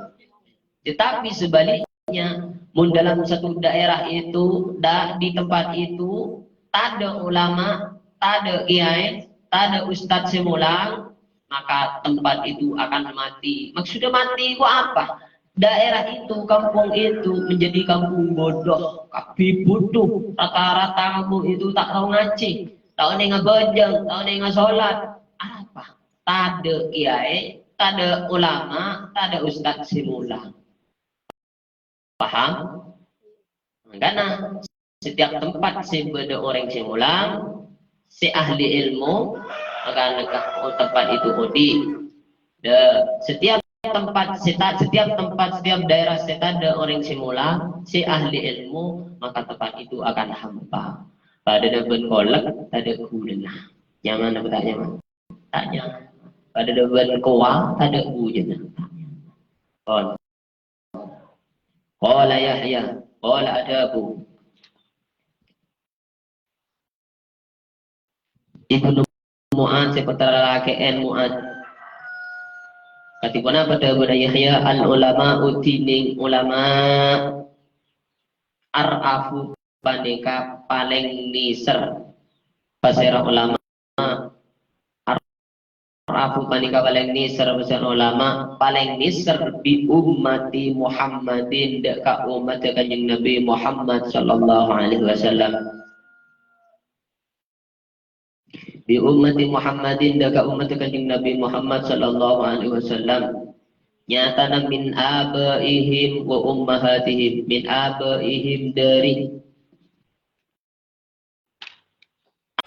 tetapi sebaliknya, mon dalam satu daerah itu, da-, di tempat itu, tadâ' ulama, tadâ' kiyaè, tadâ' ustad sè molang, maka tempat itu akan mati. Maksudnya mati itu apa? Daerah itu, kampung itu menjadi kampung bodoh. Kabbhi bodoh. Rata-rata kampung itu ta' tao ngajhi, ta' onèng abhâjâng, ta' onèng asolat. Arapa? Tadâ' kiyaè, tadâ' ulama, tadâ' ustad sè molang. Paham? Mangkana, setiap tempat sè bâdâ orèng sè molang, sè ahli ilmu, maka neka-, tempat itu odi'. Da-, setiap tempat sè ta-, setiap tempat, setiap daerah sè tadâ' orèng sè molang, sè ahli ilmu, maka tempat itu akan hampa. Padâ bân kolek, tadâ' ghunana. Nyaman apa ta' nyaman? Ta' nyaman. Padâ bân kowa, tadâ' ghunana. Ta' nyaman. Pon. Qala Yahya, qala adhabu. Ibnu Mu'adz, sè pottra lakè'en Mu'adz. Kadhi ponapa dhâbuna Yahya? "Al ulama'u, dhinèng ulama, ar'afu, panèka palèng nèser." Pasèra ulama? Ar'afu panèka palèng nèser, bhâsa ulama, palèng nèser bi ummati Muhammadin, dâ' ka ommaddhâ Kanjeng Nabi Muhammad sallallahu alaihi wasallam. Bi ummati Muhammadin, dâ' ka ummatta Kanjeng Nabi Muhammad sallallahu alaihi wasallam. Nyatana min abaihim wa ummahatihim, min abaihim dâri.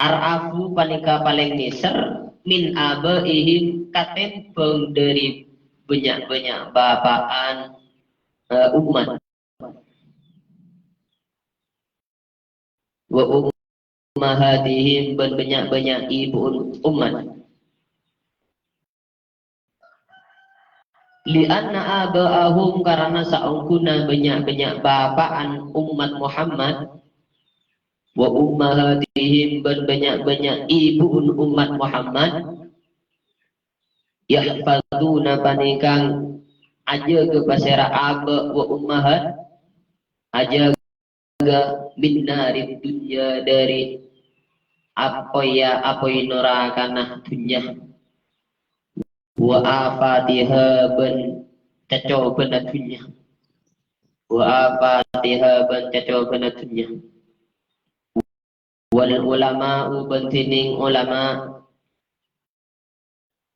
Ar'afu panèka palèng nèser min abaihim katèmbhâng dâri bânnya'-bânnya' bapa'an, eh, ommat. Wa ummahatihim bân bânnya'-bânnya' ibu'un ommat. Li'anna aba'ahum, karana saongghuna bânnya'-bânnya' bapa'an ommat Muhammad, wa ummahatihim bân bânnya'-bânnya' ibu'un ommat Muhammad, yahfadzuna panèka ajâgâ pasèra aba' wa ummahat, ajâgâ min narid dunya dâri apoy-apoy norakana dhunnya. Wa afatiha bân cacobâna dhunnya. Wa afatiha bân cacobâna dhunnya. Wal ulama'u bân dhinèng ulama.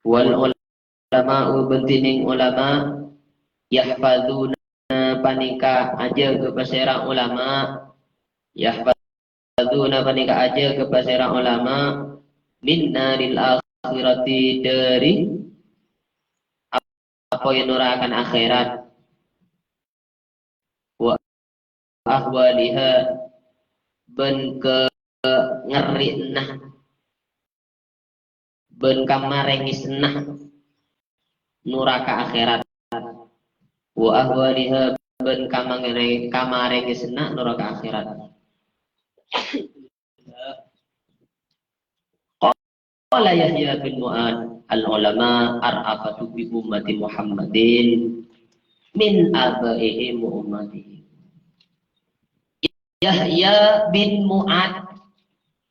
Wal ulama'u bân dhinèng ulama. Yahfadzuna panèka ajâgâ pasèra ulama. Yahfadzuna panèka ajâgâ pasèra ulama. Min naril akhirati dâri apoy norakana akhèrat. Wa ahwaliha bân kangèrrè'na bân kamarèngèsna noraka akhèrat. Wa ahwaliha bân kamangèrè-, kamarèngèsna noraka akhèrat. Qala Yahya bin Mu'ad, "Al-ulama ar'afatu bi ummati Muhammadin min abaihim wa ummatihim." Yahya bin Mu'ad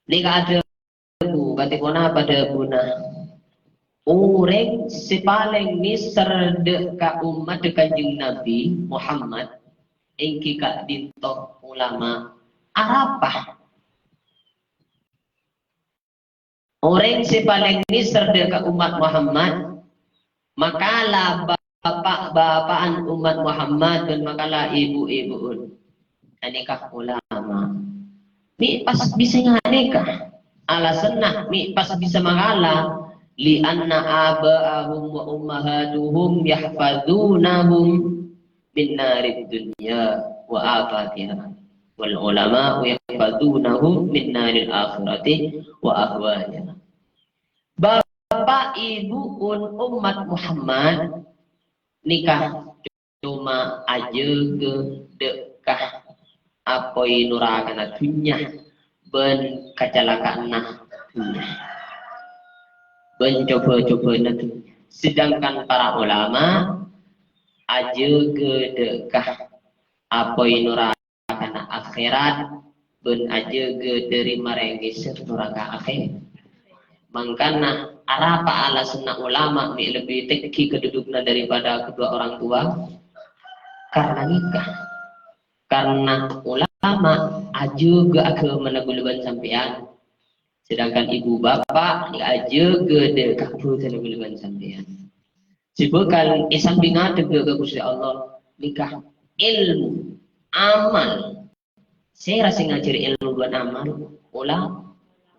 nèka adhâbu, katèpona padhâbuna, orèng sè palèng nèser dâ' ka ommat Kanjeng Nabi Muhammad èngghi ka'dinto ulama. Arapa? Orèng sè palèng nèser dâ' ka ommat Muhammad, makala bapa'-bapa'an ommat Muhammad bân makala ibu-ibu'un. Ghânèka ulama. Mè' pas bisa ghânèka? Alasanna mè' pas bisa makala, "Li anna aba'ahum wa ummahatuhum yahfadzunahum min narid dunya wa afatiha, wal ulama'u yahfadzunahum min naril akhirati wa ahwaliha." Bapa' ibu'un ommat Muhammad nèka coma ajâgâ dâ' ka apoy norakana dhunnya bân kacalaka'anna dhunnya, bân coba-cobâna dhunnya. Sedangkan para ulama ajâgâ dâ' ka apoy norakana akhèrat, bân ajâgâ dâri marèngèsè noraka akhèrat. Mangkana, arapa alasanna ulama mè' lebbi tèngghi kedudukna daripada kedua orang tua? Karena nikah. Karena ulama ajâgâ aghâmana kaulâ bân sampèyan. Sedangkan ibu bapa' ajâgâ dâ' kabhudhâna kaulâ bân sampèyan. Sè bhâkal èsambhingngaghi ka Ghustè Allah nèka ilmu, amal. Sèra sè ngajhâri ilmu bân amal? Ula-,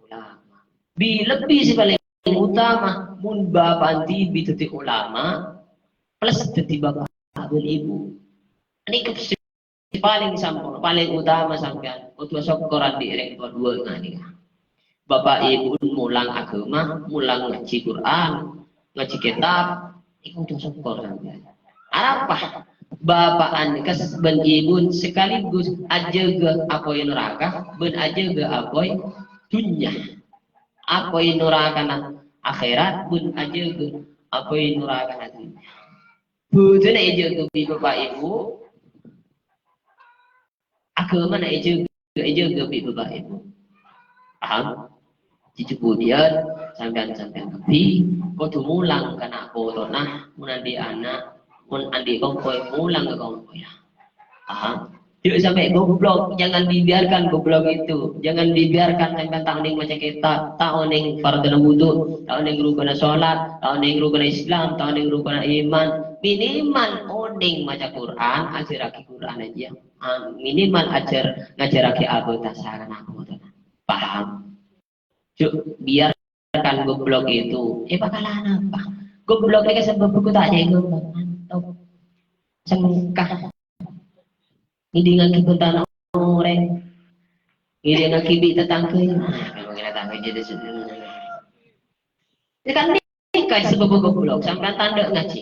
ulama. Bi-, lebbi sè palèng utama, mon bapa'an dhibi' dhâddhi ulama, plus dhâddhi bapa' bân ibu. Nèka sè palèng samponna, palèng utama sampèyan kodhu asokkor andi' rèng towa duwâ' nèka. Bapa' ibu molang aghâma, molang ngajhi Qur'an, ngajhi kètab, iku kodhu asokkor sampèyan. Arapa? Bapa'an kas-, bân ibu sekaligus ajâgâ apoy noraka, bân ajâgâ apoy dhunnya. Apoy norakana akhèrat, bân ajâgâ apoy norakana dhunnya. Bhudhuna èjâgâ bi' bapa' ibu, aghâmana èjâgâ, èjâgâ bi' bapa' ibu. Paham? Jhâ' bhudhiyân, sampèyan-sampèyan kabbhi kodhu molang ka na' potona, mon andi' ana', mon andi' kompoy, molang ka kompoyya. Paham? Jhâ' sampè' goblok, jangan dibiarkan goblok itu. Jangan dibiarkan sampèyan ta' onèng maca kitab, ta' onèng fardhuna wudu, ta' onèng rukuna sholat, ta' onèng rukuna Islam, ta' onèng rukuna iman. Minimal onèng maca Qur'an, ajhârraghi Qur'an ajiyâ. Ah, minimal ajhâr-, ngajhârraghi abhâdhâsa ka ana' potona. Paham? Jhâ' biarkan goblok itu. Eh, bhâkalan apa? Goblok nèka sabâb buku ta' cèngon, mantap. Sengka. Ngèdingngaghi bhântana orèng. Ngèdingngaghi bi' tatangghâ. Ah, kalau kira tatangghâ jadi se-, ya kan nèka sabâb goblok, sampèyan ta' endâ' ngajhi.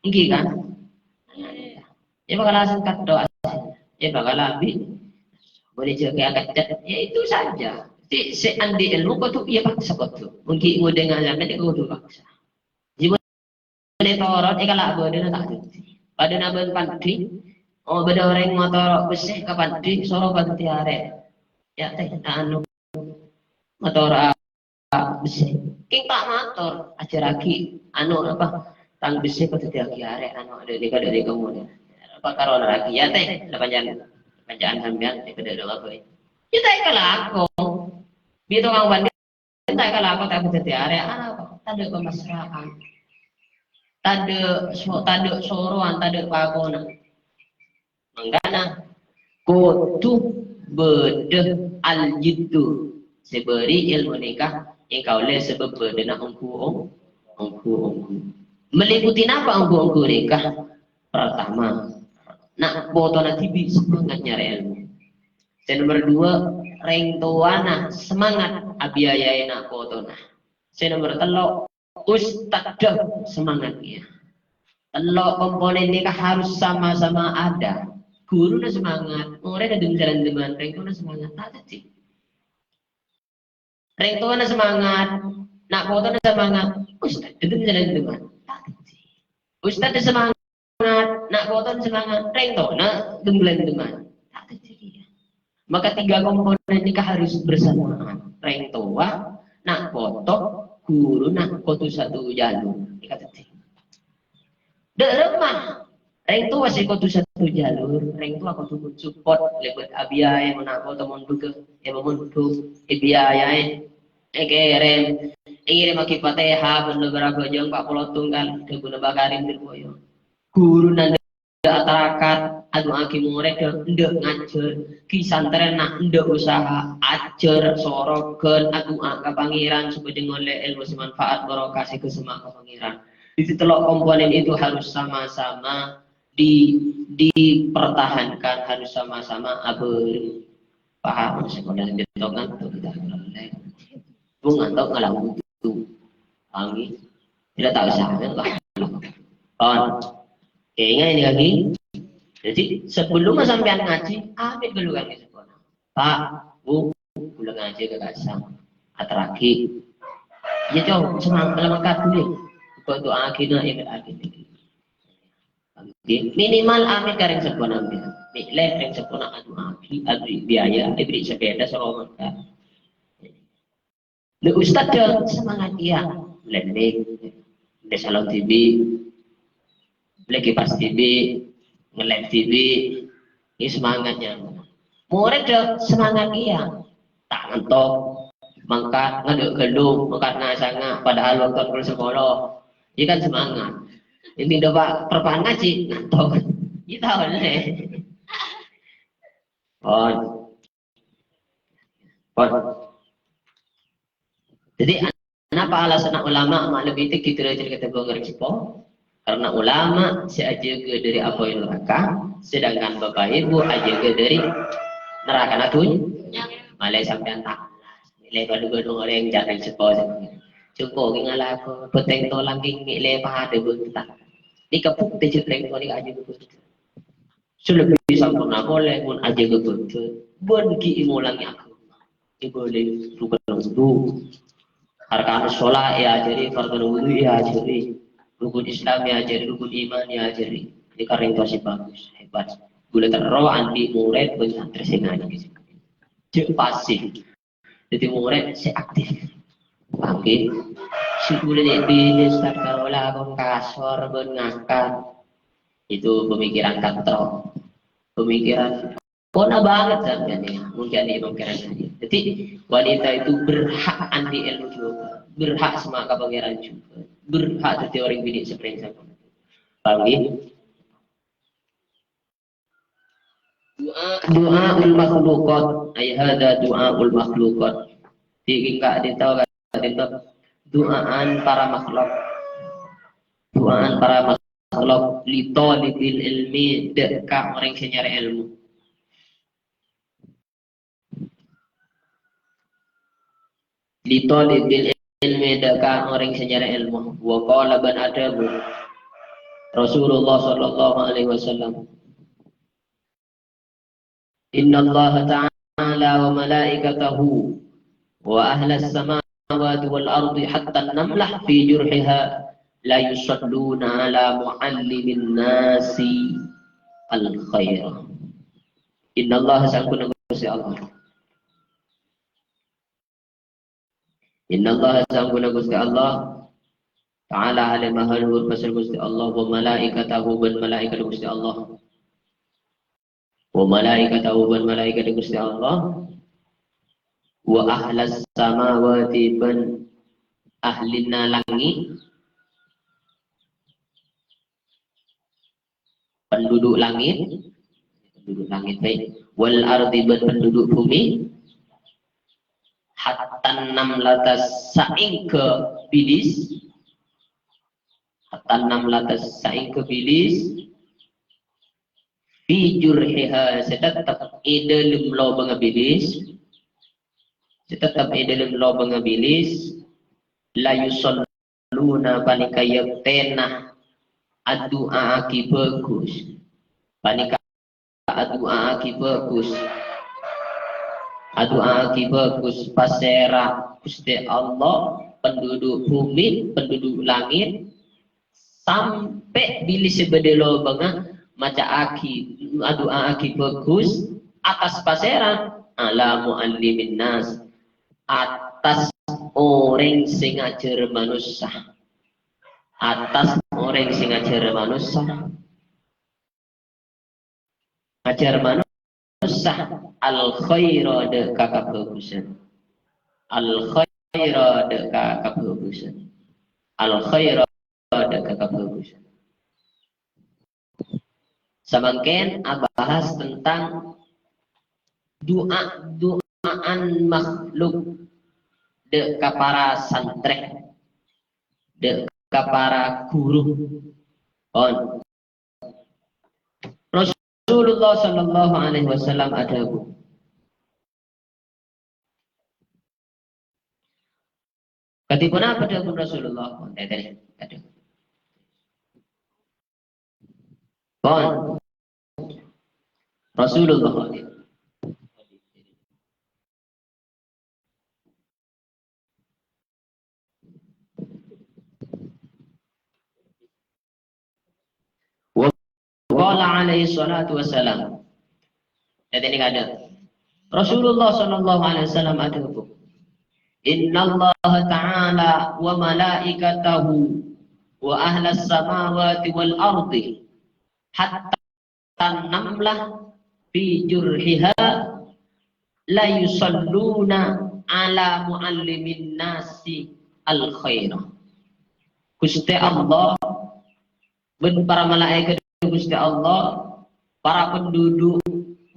Èngghi kan? Ya, bhâkal sengka doa. Ya, bhâkal abit. Boleh jaga angkat. Ya, itu saja. Sè, sè andi' ilmu kodhu, ya paksa kodhu. Mungkin ngèdingngaghi sampèyan kodhu paksa. Jhâ' mon ètorot, èkala' bâdâna ta' dhâddhi. Padâna bân pandhi. Oh, bâdâ orèng mator bessè ka pandhi, soro pandhi arè. Ya, tèh, anu, mator bessè. Kèng ta' mator, ajhârraghi, anu, apa, tang bessè padâddhiyâghi arè, anu, dâ' nèka, dâ' nèka, mon. Apa karo nerraghi, ya, tèh, la panjhân, panjhân sampèyan, nèka dâ' apa, ya. Ya, ta' èkalako. Bi' tokang pandhi, ta' èkalako, ta' padâddhi arè, arapa? Tadâ' pamasra'an. Tadâ' so-, tadâ' sorowan, tadâ' pakona. Mangkana, kodhu bâdâ al-jiddu. Sè bâri' èlmo nèka, èkaollè sabâb bâdâna ongghu-, ongghu-ongghu. Meliputi napa ongghu-ongghu nèka? Pertama, na' potona dhibi' semangat nyarè èlmo. Sè nomer dua, rèng towana semangat abiayaè na' potona. Sè nomer tello', ustadda semangat, ya. Tello' komponen nèka harus sama-sama ada. Ghuruna semangat, morèdda dhâlem-dhâlem, rèng towana semangat, ta' dhâddhi. Rèng towana semangat, na' potona semangat, ustadda dhâlem-dhâlem, ta' dhâddhi. Ustadda semangat, na' potona semangat, rèng towana dhâlem-dhâlem, ta' dhâddhi. Maka tiga komponen nèka harus bersamaan. Rèng towa, na' poto, ghuruna kodhu satu jalur. Nèka dhâddhi. Dâ' remma, rèng towa sè kodhu satu jalur, rèng towa kodhu support, lèbât abiyaè, mon na' poto mondhughâ, èpamondhuk, èbiyayaè, èkèrèm, èngèrèmmaghi Fatihah, bân bârâmpa jâng pa' polo tongghâl, dhâbuna Pak Karim Lirboyo. Ghuruna endâ' atarakat, adu'aaghi morèdda, endâ' ngajhâr, ghi santrèna, endâ' usaha, ajhâr, soroghân, adu'a ka Pangèran sopajâ ngollè èlmo sè manfaat, barokah sè èkasemma' ka Pangèran. Jadi, tello' komponen itu harus sama-sama di-, dipertahankan, harus sama-sama abhâreng. Paham? Sekolah di Tongan tuh kita mulai. Bunga tau ngalang butuh. Angin. Tidak tahu sana lah. Pon. Oke, ingat ini lagi. Jadi, sebelum sampèyan ngajhi, amit ghâllu kan sekolah. Pak, Bu, kaulâ ngajhi ka Kasang. Aterraghi. Ya, Cong, semangat, selamat kabul. Kok doa kita, ya, amit. Ngghi, minimal amit ka rèng seppona, ngghi. Mè' lè rèng seppona adu'aaghi, abri biaya, èbri sepèda soro mangkat. Lho, Ustaz, dâ' semangat, iyâ. Lènè, dâ' salon dhibi', beli kipas dhibi', ngelem dhibi', ini semangatnya. Morèd dâ' semangat, iyâ. Ta' ngantok, mangkat, ngadâ' ghâllu, mangkat na sanga, padahal waktu pukul sepuluh. Ini kan semangat. Ini coba perpaan ngajhi, ngantok. Kita oleh. Pon. Pon. Jadi, napa alasanna ulama ma' lebbi tèngghi derajat katèmbhâng rèng seppo? Karena ulama sè ajâgâ dâri apoy naraka, sedangkan bapak ibu ajâgâ dâri narakana dhunnya. Malè sampèyan ta' lè bâdâ-bâdâ orèng jhâ' rèng seppo. Jhâ' engko' ghi' ngalako, bhâteng tolang ghi' mè' lè padâ bhunten. Nèka bhuktè jhâ' rèng tolang ajâgâ bhunten. Sè lebbi samporna polè mon ajâgâ bhâdhân, bân ghi' èmolangè aghâma. Èbâli rukun wudu. Arkanus sholat èajhâri, fardhul wudu èajhâri, rukun Islam èajhâri, rukun iman èajhâri. Ini karèng towa sè bagus, hebat. Ghulâ terro andi' morèd bân santrè sè ngajhi. Jhâ' pasif. Dhâddhi morèd sè aktif. Paham, ghi? Sè ghulâ nè' binè, Ustaz, karo lakon kasor bân ngakan. Itu pemikiran katro. pemikiran. Pona banget sampeyan ya, mungkin di pemikiran saya. Jadi, wanita itu berhak anti ilmu juga, berhak sembah ka Pangeran juga, berhak jadi orang bidik seperti saya. Paham ya? Doa, doaul makhluqat. Ay hadza doaul makhluqat. Di, enggak ditahu, enggak ditahu. Doaan para makhluk. Doaan para makhluk. Li thalibil ilmi, dek ka orang sing nyari ilmu. Li thalibil ilmi, dek ka orang sing nyari ilmu. Wa qala, ban adhâbu Rasulullah sallallahu alaihi wasallam. Innallaha ta'ala wa malaikatahu wa ahlas samawati wal ardi hatta namlah fi jurhiha la yusalluna ala muallimin nasi al khair. Innallaha, sangkuna Gusti Allah. Innallaha, sangkuna Gusti Allah, ta'ala, hale maha luhur pasèr Gusti Allah, wa malaikatahu, ban malaikat Gusti Allah. Wa malaikatahu, ban malaikat Gusti Allah. Wa ahlas samawati, ban ahlina langit. Penduduk langit, penduduk langit, baik. Wal ardi, ban penduduk bumi. Hatta namlata, saèngghâ bilis. Hatta namlata, saèngghâ bilis. Fi jurhiha, sè tettep è dâlem lobângnga bilis. Sè tettep è dâlem lobângnga bilis. La yusall- luna, panèka yèktèna adu'aaghi bhâghus. Panèka adu'aaghi bhâghus. Adu'aaghi bhâghus pasèra Ghustè Allah, penduduk bumi, penduduk langit, sampè' bilih sè bâdâ lobângnga maca'aghi, adu'aaghi bhâghus attas pasèra? Ala mu'allimin nas, attas orèng sè ngajhâr manossa. Attas orèng sè ngajhâr manossa. Ngajhâr manossa al khaira, dâ' ka kabhâghusân. Al khaira, dâ' ka kabhâghusân. Al khaira, dâ' ka kabhâghusân. Samangkèn abahas tentang du'a, du'aan makhluk dâ' ka para santrè, dâ' ka para ghuru. Pon. Rasulullah sallallahu alaihi wasallam adhâbu, Kadhi ponapa dhâbuna Rasulullah? Pon, tètè, adhu. Pon. Rasulullah. Wa qala alaihi salatu wassalam. Ayat ini ada. Rasulullah sallallahu alaihi wasallam adhâbu, "Innallaha ta'ala wa malaikatahu wa ahlas samawati wal ardi hatta namlah fi jurhiha la yusalluna ala muallimin nasi al khaira." Ghustè Allah bân para malaèkat Ghustè Allah, para penduduk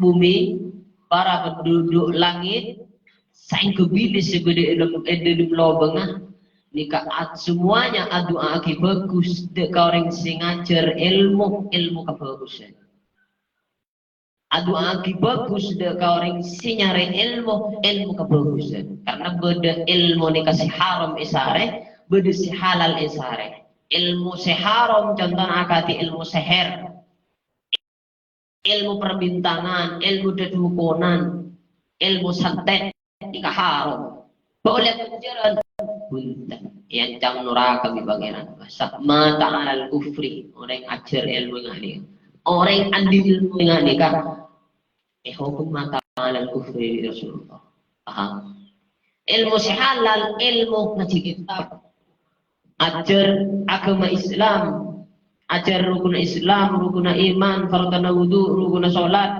bumi, para penduduk langit, saèngghâ bilih sè bâdâ è dâlem, è dâlem lobângnga, nèka at-, semuanya adu'aaghi bhâghus dâ' ka orèng sè ngajhâr èlmo, èlmo kabhâghusân. Adu'aaghi bhâghus dâ' ka orèng sè nyarè èlmo, èlmo kabhâghusân. Karna bâdâ èlmo nèka sè haram èsarè, bâdâ sè halal èsarè. Èlmo sè haram, contona akadhi èlmo sèhèr, èlmo perbintangan, èlmo dhâdukonan, èlmo santè'. Nèka haram. Bâ' ollè ajhârân. Bhunten. Èancam naraka bi' Pangèran. Sa-, mata alal kufri. Orèng ajhâr èlmo nga' nèka. Orèng andi' èlmo nga' nèka. Èhokom mata alal kufri bi' Rasulullah. Paham? Èlmo sè halal, èlmo ngajhi kitab. Ajhâr aghâma Islam. Ajhâr rukunna Islam, rukunna iman, fardhuna wudu, rukunna sholat.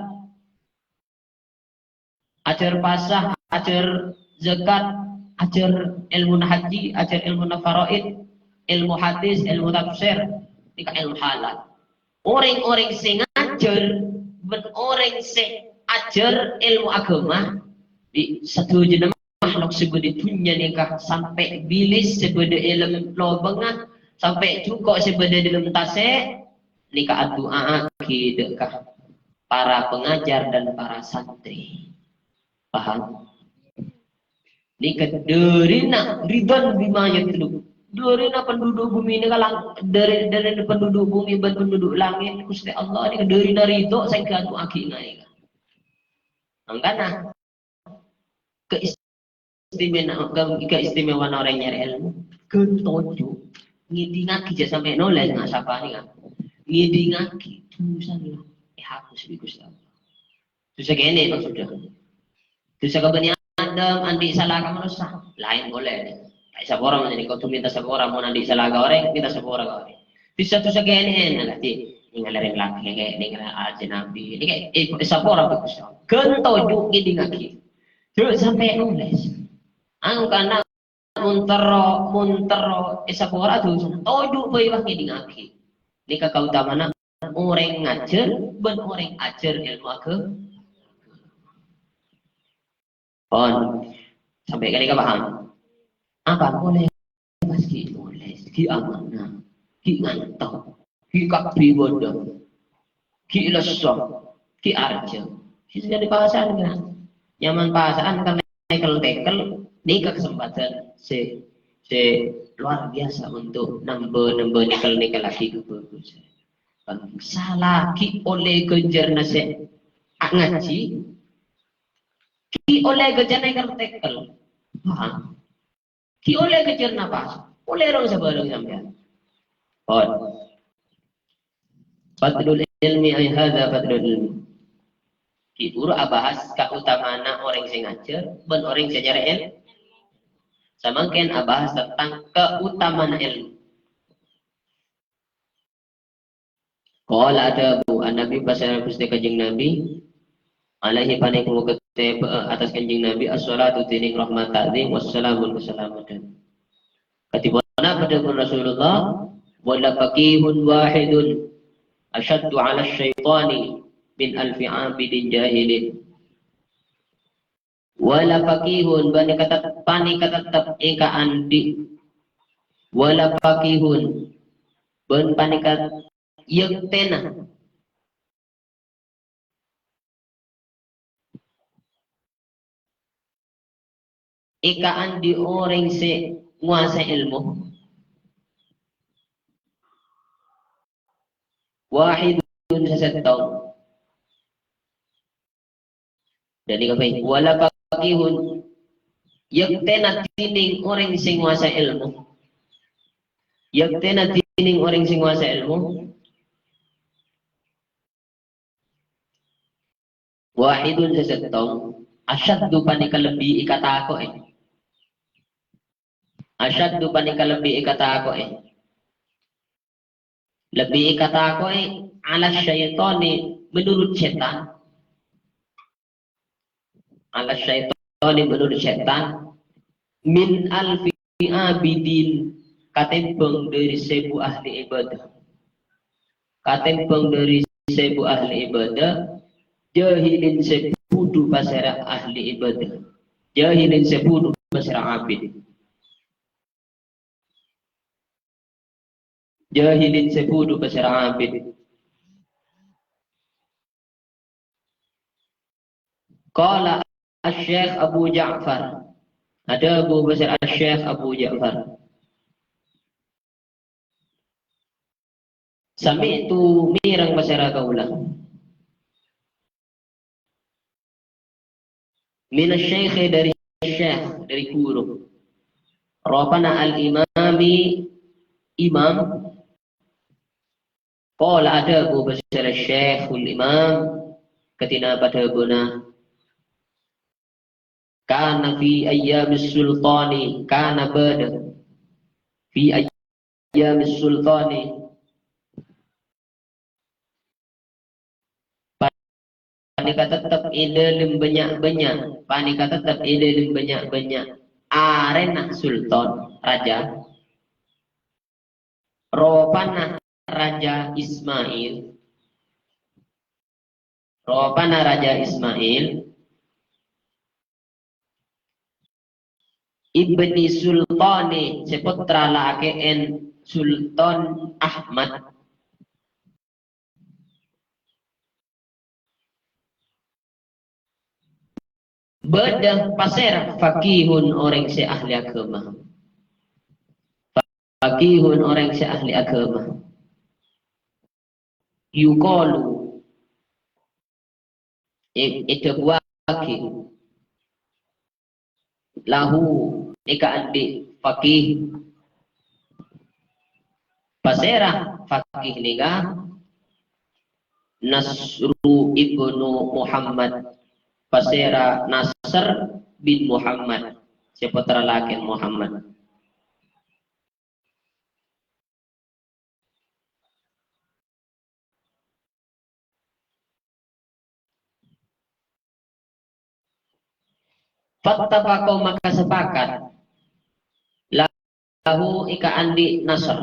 Ajhâr pasa, ajhâr zakat, ajhâr èlmuna hajji, ajhâr èlmuna faraid, èlmu hadis, èlmu tafsir, nèka èlmu halal. Orèng-orèng sè ngajhâr bân orèng sè ajhâr èlmu aghâma, bi' sadhâjâna makhluk sè bâdâ è dhunnya nèka, sampè' bilis sè bâdâ è lem lobângnga, sampè' jhuko' sè bâdâ è dâlem tasè', nèka adu'aaghi dâ' ka para pengajar dan para santri. Paham? Nèka dârina ridhon bima yatlub. Dârina penduduk bumi nèka lang-, dâri, dâri penduduk bumi bân penduduk langit, Ghustè Allah nèka dârina ridho sè èadu'aaghi nèka. Mangkana, keistimewaan, ke-, keistimewaan orèng nyarè èlmo, ghân toju', ngèdingngaghi jhâ' sampè' nolès, nga' sapa nèka? Ngèdingngaghi, dhusana èhapus bi' Ghustè Allah. Dhusa kènè' maksudnya. Dhusa ka Bani Adam, andi' sala ka manossa, laèn polè. Ta' èsapora, mon kodhu mènta sapora, mon andi' sala ka orèng, mènta sapora ka orèng. Dhusa-dhusa kènè', nah, dhâddhi, nèngala rèng lakè', nèngala ajinabi, nèka, eh, èsapora bi' Ghustè Allah. Ghân toju' ngèdingngaghi. Jhâ' sampè' nolès. Angkana mon terro, mon terro èsapora dhusana. Toju' bhâi pas ngèdingngaghi. Nèka kaotamana orèng ngajhâr bân orèng ajhâr èlmo aghâma. Pon. Sampè' kènè' ka paham? Apa polè pas ghi' nolès, ghi' amanah, ghi' ngantok, ghi' kabbhi bâdâ, ghi' lesso, ghi' arjâ. Sè jadi pasa'an kan? Nyaman pasa'an kan tekel-tekel, nèka kesempatan sè, sè luar biasa untuk nambâ-nambâ nekel-nekel lagi kebagusan. Salaghi ollè ghânjhârânna sè a-, ngajhi, ghi' ollè ghânjhârânna tekel-tekel. Paham? Ghi' ollè ghânjhârânna pas. Ollè rong sabâlâng sampèyan. Pon. Fadlul ilmi ay hadza fadlul ilmi. Ghi' bhuru abahas kaotamana orèng sè ngajhâr bân orèng sè nyarè èl-, samangkèn abahas tentang kaotamana èlmo. Qala adhâbu an-Nabi, pasèra Ghustè Kanjeng Nabi, alaihi panèka moghâ teppa' atas Kanjeng Nabi, as-salatu dhinèng rahmat ta'zim, wassalamu kasalameddhân. Kadhiponapa dhâbuna Rasulullah, "Wala faqihun wahidun asyaddu 'ala syaitani min alfi 'abidin jahilin." Wala faqihun, bân katet-, panèka tettep èkaandi'. Wala faqihun, bân panèka yèktèna èkaandi' orèng sè ngobâsa èlmo. Wahidun, sè sèttong. Dhâddhi kabhi, wala faqihun, yèktèna dhinèng orèng sè ngobâsa èlmo. Yèktèna dhinèng orèng sè ngobâsa èlmo. Wahidun, sè sèttong, asyaddu, panèka lebbi èkatako'è. Asyaddu, panèka lebbi èkatako'è. Lebbi èkatako'è 'ala syaitani, menurut setan. 'Ala syaitani, menurut setan. Min alfi abidin, katèmbhâng dhâri sèbu ahli ibadah. Katèmbhâng dhâri sèbu ahli ibadah, jahilin sè bhudhu pasèra ahli ibadah. Jahilin sè bhudhu pasèra abid. Jahilin sè bhudhu pasèra abid. Qala Asy-Syaikh Abu Ja'far. Adhâbu pasèra Asy-Syaikh Abu Ja'far. Sami'tu, mèreng pasèra kaulâ. Minasy syaikhi, dhâri syekh, dhâri ghuru. Rupana al-imami, imam. Qala, adhâbu pasèra Syekhul Imam, kadhi napa dhâbuna? Kana fi ayyamis sultani, kana bâdâ. Fi ayyamis sultani, panèka tettep è dhâlem bânnya'-bânnya', panèka tettep è dhâlem bânnya'-bânnya' arèna sultan, raja. Ropana Raja Ismail, ropana Raja Ismail, ibni sultani, sè pottra lakè'èn Sultan Ahmad. Bâdâ pasèra? Faqihun, orèng sè ahli aghâma. Faqihun, orèng sè ahli aghâma. Yuqalu, è-, èdhâbuwâghi, lahu, è kaandi' faqih. Pasèra faqih nèka? Nasru ibnu Muhammad. Pasèra Nasr bin Muhammad, sè pottra lakè'èn Muhammad. Fattafaqo, maka sepakat. Lahu, è kaandi' Nasr.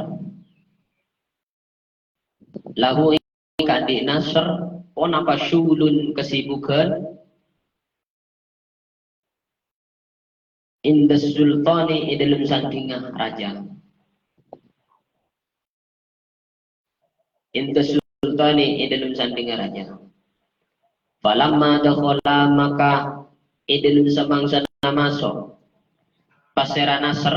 Lahu, è kaandi' Nasr, ponapa syughulun, kesibukan, inda sultani, è dhâlem sandhingnga raja. Inda sultani, è dhâlem sandhingnga raja. Falamma dakhala, maka è dhâlem samangsana maso', pasèra Nasr.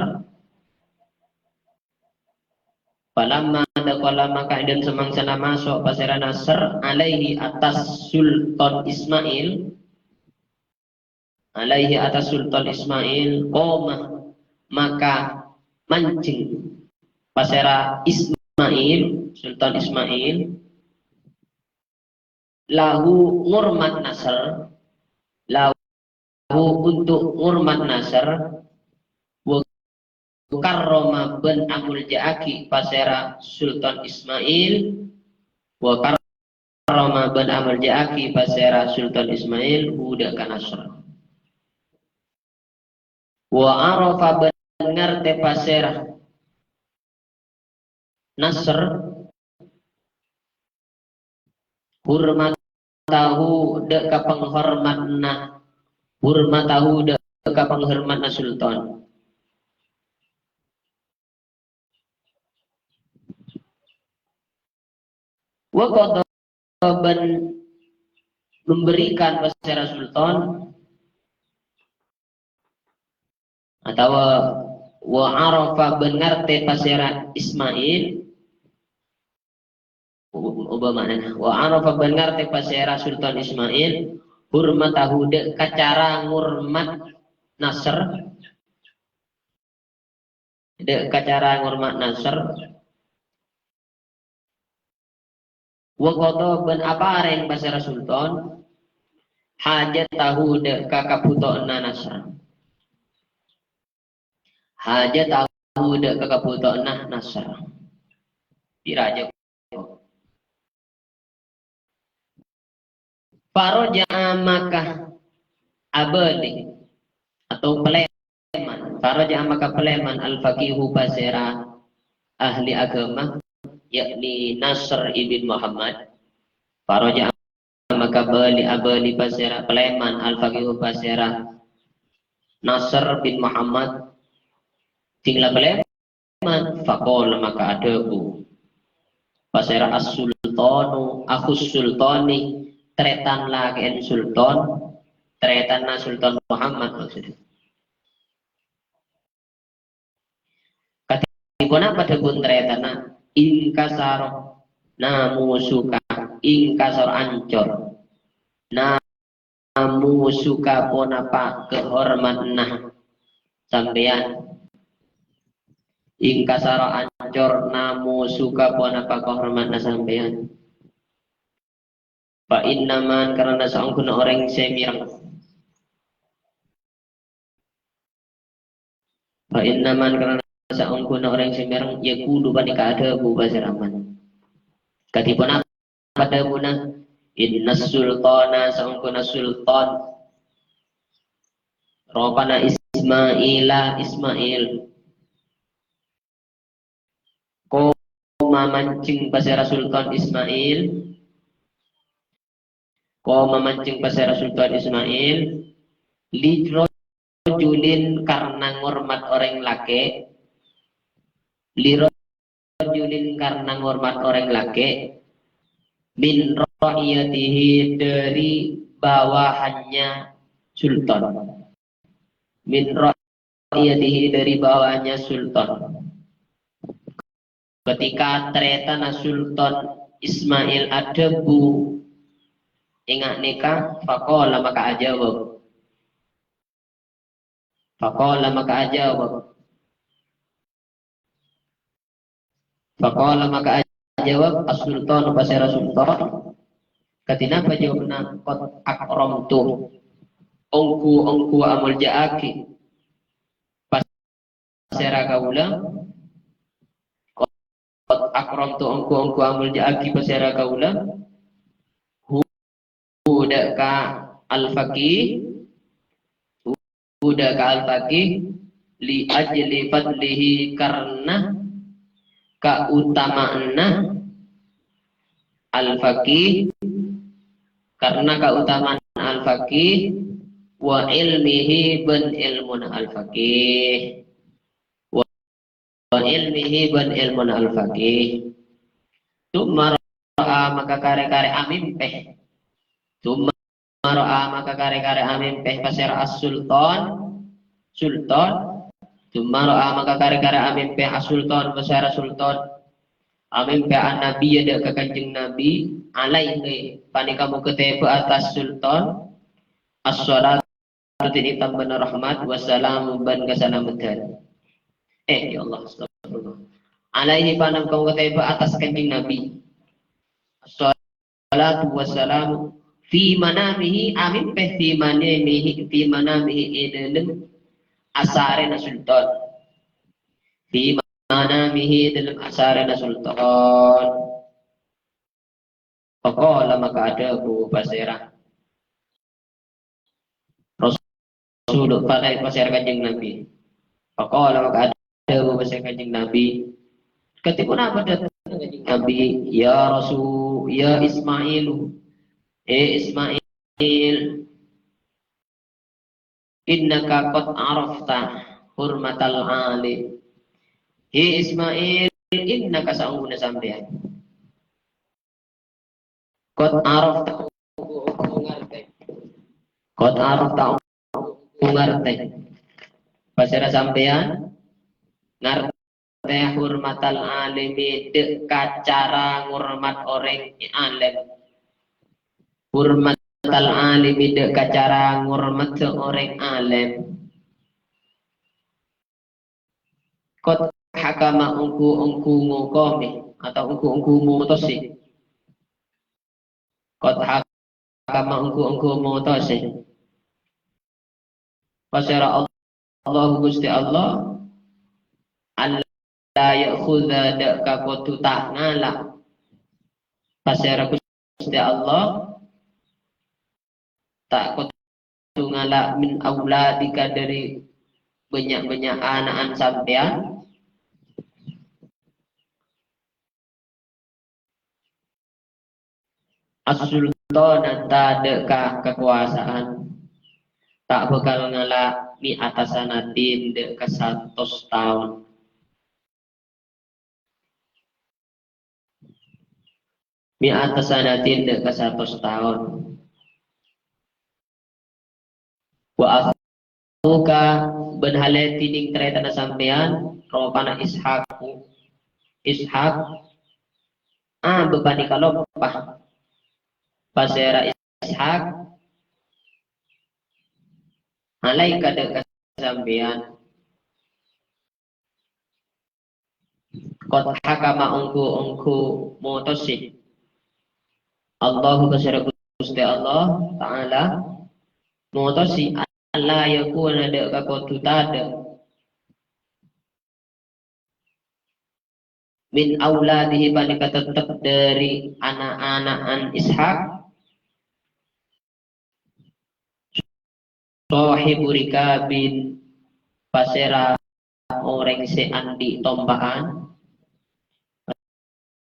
Falamma dakhala, maka è dhâlem samangsana maso' pasèra Nasr, alaihi, attas Sultan Ismail. Alaihi, attas Sultan Ismail, qoma, maka manjeng pasèra Ismail, Sultan Ismail, lahu, ngormat Nasr, lahu, untuk ngormat Nasr, wa karrama, bân amoljâ'âghi pasèra Sultan Ismail, wa karrama, bân amoljâ'âghi pasèra Sultan Ismail, hu, dâ' ka Nasr. Wa arafa, bân ngartè pasèra Nasr, hurmatahu, dâ' ka panghormadhânna, hurmatahu, dâ' ka panghormadhânna Sultan. Wa qadha, bân memberikan pasèra Sultan, atawa wa arafa, bân ngartè pasèra Ismail, oba ma'nana, wa arafa, bân ngartè pasèra Sultan Ismail, hurmatahu, dâ' ka cara ngormat Nasr, dâ' ka cara ngormat Nasr. Wa qadha, bân aparèng pasèra Sultan, hajatahu, dâ' ka kabhutowanna Nasr. Hajatahu, dâ' ka kabhutowanna Nasr. Piraja. Faraja'a, maka abâli atau palèman. Faraja'a, maka palèman al-faqihu, pasèra ahli aghâma, yakni Nasr ibn Muhammad. Faraja'a, maka bâli, abâli pasèra, palèman al-faqihu, pasèra Nasr bin Muhammad. Ding la palèman. Faqala, maka adhâbu pasèra as-sultanu, akhus sultani, tarètan lakè'èn sultan, tarètanna Sultan Muhammad maksudnya. Kadhi ponapa dhâbuna tarètanna? Inkasara namusuka, inkasara ancor. Na- Namusuka, ponapa kahormadhânna sampèyan? Inkasara, ancor, namusuka, ponapa kahormadhânna sampèyan? Fa inna man, karana saongghuna orèng sè mèreng. Fa inna man, karana saongghuna orèng sè mèreng, yaqulu, panèka adhâbu pasèra man. Kadhi ponapa dhâbuna? Innas sultana, saongghuna sultan. Ropana Ismaila, Ismail. Qoma manjeng pasèra Sultan Ismail. Qoma manjeng pasèra Sultan Ismail. Li rajulin karena ngormat orèng lakè'. Li rajulin karena ngormat orèng lakè'. Min ra'iyatihi, dari bawahannya sultan. Min ra'iyatihi, dari bawahannya sultan. Ketika tarètanna Sultan Ismail adhâbu, enga' nèka, faqala, maka ajâwâb. Faqala, maka ajâwâb. Faqala, maka ajâwâb as-sultan, pasèra sultan. Kadhi napa jâwâbbhâ? Qad akramtu. Ongghu-ongghu amoljâ'aghi pasèra kaulâ. Qad akramtu, ongghu-ongghu amoljâ'aghi pasèra kaulâ. Hu, dâ' ka al-faqih. Hu, dâ' ka al-faqih. Li ajli fadlihi, karena kautamaanna al-faqih, karena kautamaan al-faqih, wa ilmihi, bân èlmona al-faqih. Wa ilmihi, bân èlmona al-faqih. Tsumma ra'a, maka karè-karè amèmpè. Tsumma ra'a, maka karè-karè amèmpè pasèra as-sultan. Sultan. Tsumma ra'a, maka karè-karè amèmpè as-sultan, pasèra sultan. Amèmpè an-nabiyya, dâ' ka Kanjeng Nabi, alaihi, panèka mokètèbâ attas sultan, as-shalatu, dhin ètambâna rahmat, wassalamu, bân kasalameddhân. Eh, ya Allah, astagfirullah. Alaihi, panèka mokètèbâ attas Kanjeng Nabi. Assalatu wassalamu fi manamihi, amèmpè fi manamihi, fi manamihi, è dâlem asarèna sultan. Fi manamihi, è dâlem asarèna sultan. Faqala, maka adhâbu pasèra Rasul, pada pasèra Kanjeng Nabi. Faqala, maka adhâbu pasèra Kanjeng Nabi. Kadhi ponapa dhâteng Kanjeng Nabi? "Ya Rasul, ya Ismailu." Eh Ismail, "Innaka qad arafta hurmatal alim." He Ismail, innaka, saongghuna sampèyan. Qad arafta, ngartè. Qad arafta, ngartè. Pasèra sampèyan ngartè hurmatal alimi, dâ' ka cara ngormat orèng alèm. Hurmatal alimi, dâ' ka cara ngormat orèng alèm. Qad hakama, ongghu-ongghu ngokomè, atau ongghu-ongghu motosè. Qad hakama, ongghu-ongghu motosè. Pasèra Allah, Ghustè Allah, alla ya'khudha, dâ' ka kodhu ta' ngala'. Pasèra Ghustè Allah, ta' kodhu ngala' min auladika, dâri bânnya'-bânnya' ana'an sampèyan. As-sultana, ta' dâ' ka kakobâsaan, ta' bhâkal ngala' mi'ata sanatin, dâ' ka satos taon. Mi'ata sanatin, dâ' ka satos taon. Wa akhuka, bân halè dhinèng tarètanna sampèyan, ropana Ishak. Ishak, a, bâ' panèka loppa. Pasèra Ishak? Alaika, dâ' ka sampèyan. Qad hakama, ongghu-ongghu motosè. Allahu, pasèra Ghustè Allah Ta'ala motosè, alla yakuna, dâ' ka kodhu tadâ'. Min auladihi, panèka tettep dâri ana'-ana'an Ishak. shahibu rikabin, pasèra orèng sè andi' tompa'an,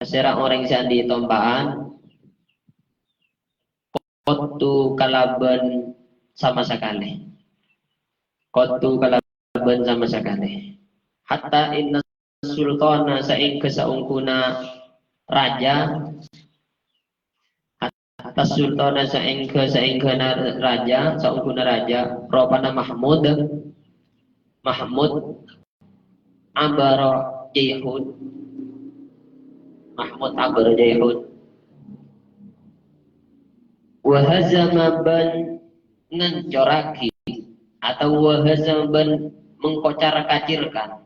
pasèra orèng sè andi' tompa'an, qattu kalabân sama sakalè. Qattu kalabân sama sakalè. Hatta inna sultana, saèngghâ saongghuna rajâ, hatta sultana, saèngghâ, saèngghâna rajâ, saongghuna rajâ, ropana Mahmud, Mahmud abara Jaihun. Mahmud abara Jaihun. Wa hazama bân ngancorraghi, atau wa hazama bân mengkocar-kacirkan.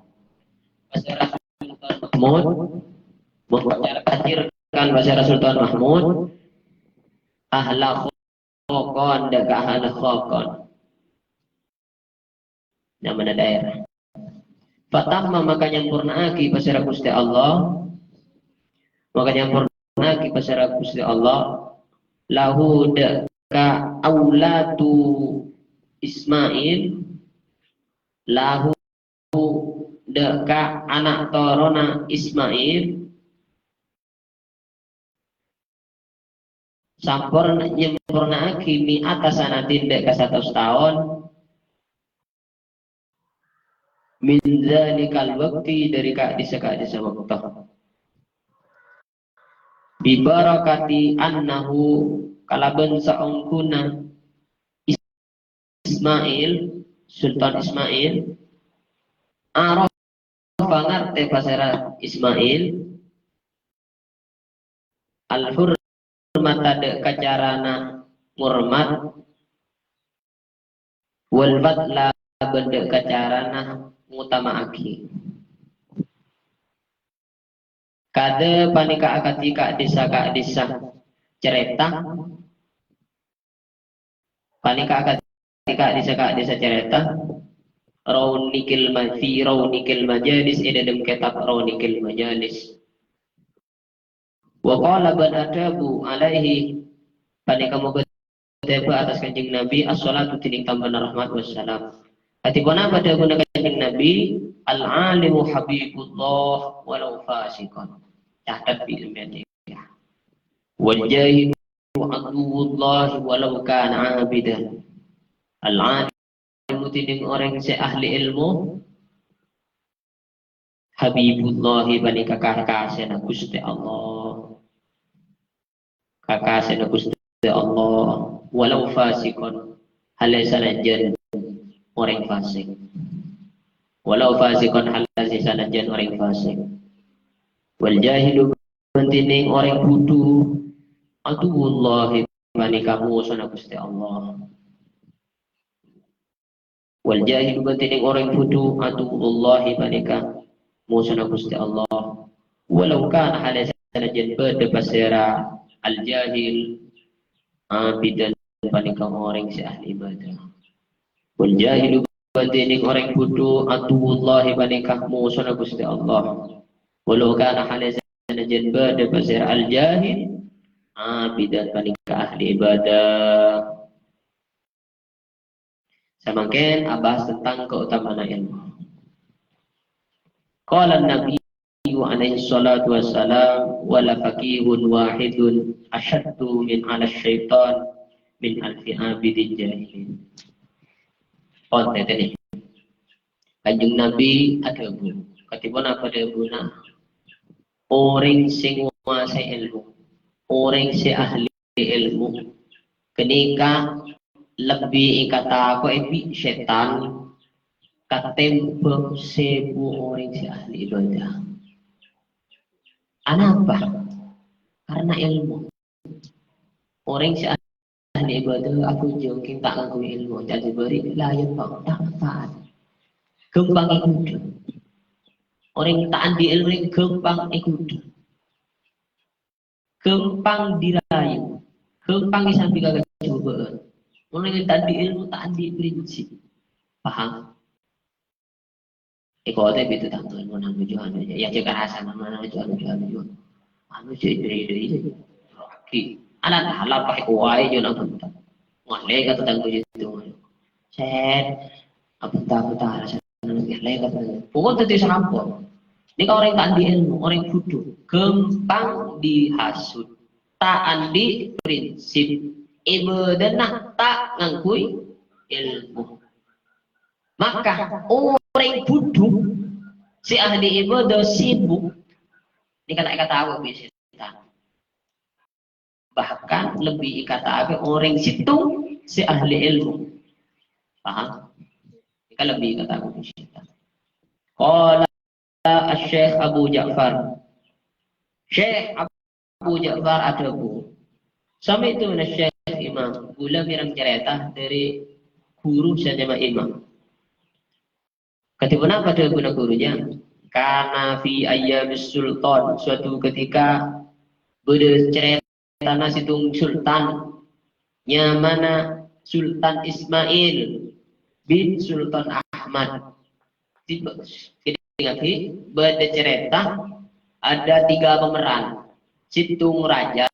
Pasèra Sultan Mahmud, mengkocar-kacirkan pasèra Sultan Mahmud, ahla Khokon, dâ' ka ahla Khokon. Nyamana daerah. Fatamma, maka nyampornaaghi pasèra Ghustè Allah. Maka nyampornaaghi pasèra Ghustè Allah. Lahu, dâ' ka auladu Ismail. Lahu, dâ' ka ana' toronna Ismail. Sampor-, nyampornaaghi mi'ata sanatin, dâ' ka satos taon. Min dzalikal waqti, dâri ka'dissa-ka'dissa bâkto. Bibarakati annahu, kalabân saongghuna Ismail, Sultan Ismail, arofa, ngartè pasèra Ismail, al-hurmata, dâ' ka carana ngormat, wal fadla, bân dâ' ka carana ngotama'aghi. Kadhi panèka akadhi ka'dissa-ka'dissa carèta. Panèka akadhi ka'dissa-ka'dissa carèta. Raunikil ma-, fi raunikil majalis, è dâlem kètab Raunikil Majalis. Wa qala, bân adhâbu alaihi, panèka moghâ tèbâ attas Kanjeng Nabi, as-shalatu, dhinèng tambhâna rahmat wassalam. Kadhi ponapa dhâbuna Kanjeng Nabi? "Al-alimu habibullah walau fasiqan." Catet bi' sampèyan, ya. "Wal jahilu aduwwullah walau kana abidan." Al-alimu, dhinèng orèng sè ahli èlmo, habibullahi, panèka kakasèna Ghustè Allah. Kakasèna Ghustè Allah, walau fasiqan, halè sanajjân orèng fasik. Walau fasiqan, halè sanajjân orèng fasik. Wal jahilu, bân dhinèng orèng budhu, aduwwullahi, panèka mosona Ghustè Allah. Wal jahilu, bân dhinèng orèng budhu, aduwwullahi, panèka mosona Ghustè Allah. Walau kana, halè sanajjân bâdâ pasèra al-jahil, abidan, panèka orèng sè ahli ibadah. Wal jahilu, bân dhinèng orèng budhu, aduwwullahi, panèka mosona Ghustè Allah. Walau kana, halè sanajjân bâdâ pasèra al-jahil, abidan, panèka ahli ibadah. Samangkèn abahas tentang keutamaan èlmo. Qala Nabi alaihi shalatu wassalam, "Wala faqihun wahidun asyaddu min ala syaitan min alfi abidin jahilin." Pon tètènè. Kanjeng Nabi adhâbu, kadhi ponapa dhâbuna? Orèng sè nguasai èlmo, orèng sè ahli èlmo, ghânèka lebbi èkatako'è bi' sètan katèmbhâng sèbu orèng sè ahli ibadah. Anapa? Karena èlmo. Orèng sè ahli ibadah abhâjâng kèng ta' ngangghuy èlmo, ta' ajhâbâri, la yanfa'u, ta' manfaat. Ghâmpang èghudhâ. Orèng ta' andi' èlmo ghâmpang èghudhâ. Ghâmpang dirayu. Ghâmpang èsambi ka kajhubâ'ân. Mon orèng ta' andi' èlmo, ta' andi' prinsip. Paham? Èkoca' bi' tatangghâna, mon anu jâ, anu jâ. Yâ, jâ' karasan, anu jâ, anu jâ, anu jâ. Anu jâ, jâ, jâ, jâ. Lagi. Anan halap, pas èkowaè jâ, na bhunten. Malè ka tatangghâ jâ, itu. Sèt, abunta-bunta rasana lebih lekat. Pokoknya jadi sampun. Ini kan orang tak di ilmu, orang bodoh, gampang dihasut. Ta' andi' prinsip, ibadahna ta' ngangghuy ilmu. Maka orang bodoh, si ahli ibadah sibuk, ini kata kata apa bisa? Bahkan lebih ikatabe orang situ si ahli ilmu. Paham? Ini kan lebih ikatabe orang situ. Qala Asy-Syaikh Abu Ja'far. Syekh Abu Ja'far adhâbu, "Sami'tu minasy-Syaikh Imam." Kaulâ mèreng carèta dâri ghuru sè nyama Imam. Kadhi ponapa dhâbuna ghuruna? "Kana fi ayyamis sultan." Suatu ketika bâdâ carètana sèttong sultan. Nyamana Sultan Ismail bin Sultan Ahmad. Di-, ingat, bâdâ carèta, ada tiga pemeran. Sèttong rajâ,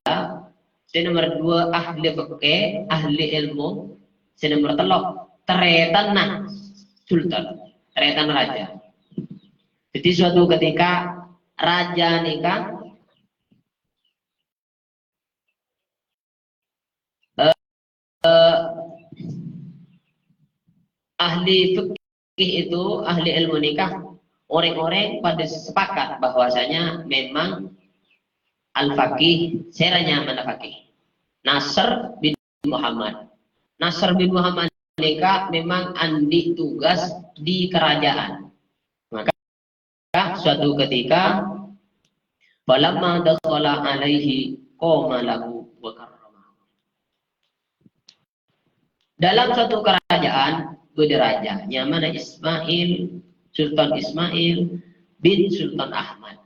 sè nomor dua ahli fikih, ahli ilmu, sè nomor tello' tarètanna sultan, tarètanna rajâ. Jadi suatu ketika rajâ nèka eh, eh, ahli fikih itu, ahli ilmu nèka, orang-orang pada sepakat bahwasanya memang al-faqih, sè nyamana faqih, Nasr bin Muhammad. Nasr bin Muhammad nèka memang andi' tugas di kerajaan. Maka suatu ketika, "Falamma dakhala alaihi qama lahu wa karramahu." Dalam suatu kerajaan, bâdâ rajâ, nyamana Ismail, Sultan Ismail bin Sultan Ahmad.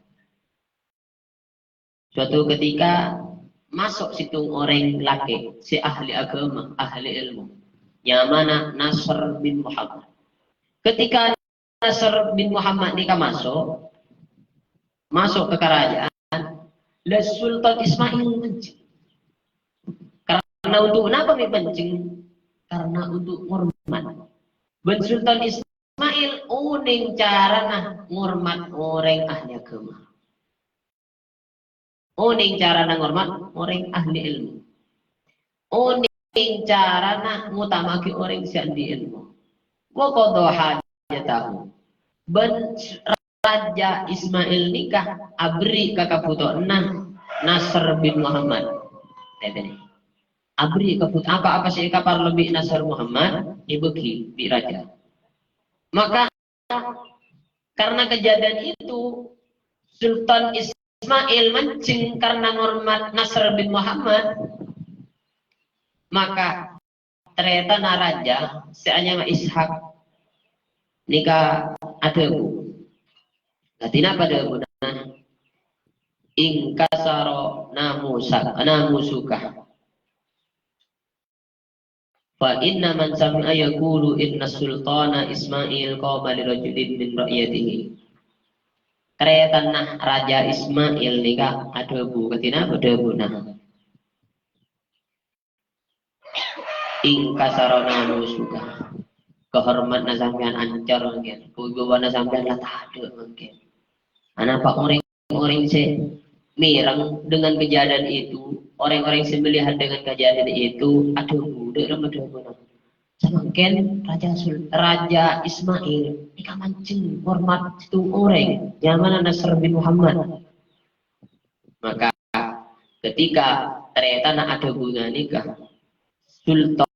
Suatu ketika, maso' sèttong orèng lakè' sè ahli agama, ahli ilmu. Nyamana Nasr bin Muhammad. Ketika Nasr bin Muhammad nèka maso', maso' ka karaja'an, la Sultan Ismail manjeng. Karena untuk napa mè' manjeng? Karena untuk ngormat. Bân Sultan Ismail onèng carana ngormat orèng ahli agama. Onèng carana ngormat orèng ahli ilmu. Onèng carana ngotama'aghi orèng sè andi' ilmu. Wa qadha hajatahu. Bân Rajâ Ismail nèka aberri' ka kabhutowanna Nasr bin Muhammad. Tètènè. Aberri' kabhut-, apa-apa sè èkaparlo bi' Nasr Muhammad, èbâghi bi' rajâ. Maka karena kejadian itu, Sultan Ismail manjeng karena ngormat Nasr bin Muhammad, maka tarètanna rajâ sè anyama Ishak nèka adhâbu. Kadhi napa dhâbuna? "Inkasara namusa-, namusuka. Fa inna man sami'a yaqulu inna sultana Ismail qama li rajulin min ra'yatihi." Tarètanna Rajâ Ismail nèka adhâbu, kadhi napa dhâbuna? "Inkasara namusuka." Kahormadhânna sampèyan ancor mangkèn. Kawibawaanna sampèyan la tadâ' mangkèn. Anapa orèng-orèng sè mèreng dengan kejadian itu, orang-orang sè melihat dengan kejadian itu, adhâbu, dâ' remma dhâbuna. Samangkèn Rajâ Sul-, Rajâ Ismail nèka manjeng ngormat sèttong orèng, nyamana Nasr bin Muhammad. Maka ketika tarètanna adhâbu ghânèka, Sultan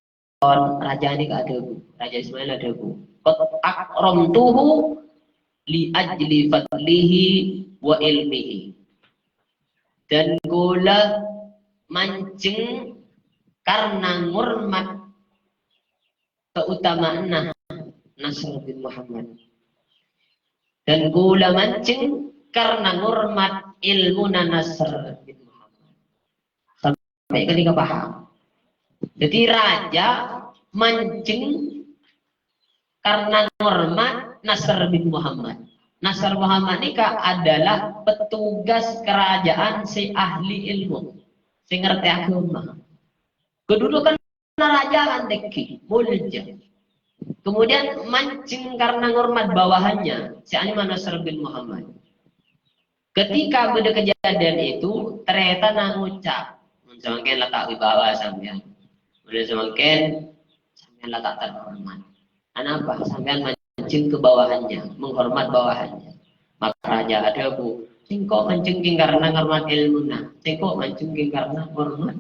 Rajâ nèka adhâbu, Rajâ Ismail adhâbu, "Qad akramtuhu li ajli fadlihi wa ilmihi." Dan kaulâ manjeng karena ngormat kautamaanna Nasr bin Muhammad. Dan kaulâ manjeng karena ngormat ilmuna Nasr bin Muhammad. Sampè' ghânèka paham? Jadi rajâ manjeng karena ngormat Nasr bin Muhammad. Nasr Muhammad nèka adalah petugas kerajaan sè ahli ilmu, sè ngartè agama. Kedudukan rajâ kan tèngghi, molja. Kemudian mancèng karena ngormat bawahannya, sè anyama Nasr bin Muhammad. Ketika bâdâ kejadian itu, tarètanna ngoca', "Mon samangkèn la ta' wibawa sampèyan. Mon samangkèn sampèyan la ta' terhormat. Anapa sampèyan mancèng ke bawahannya, menghormat bawahannya?" Maka raja adhâbu, "Sèngko' mancèng kèng karena ngormat èlmuna. Sèngko' mancèng kèng karena ngormat,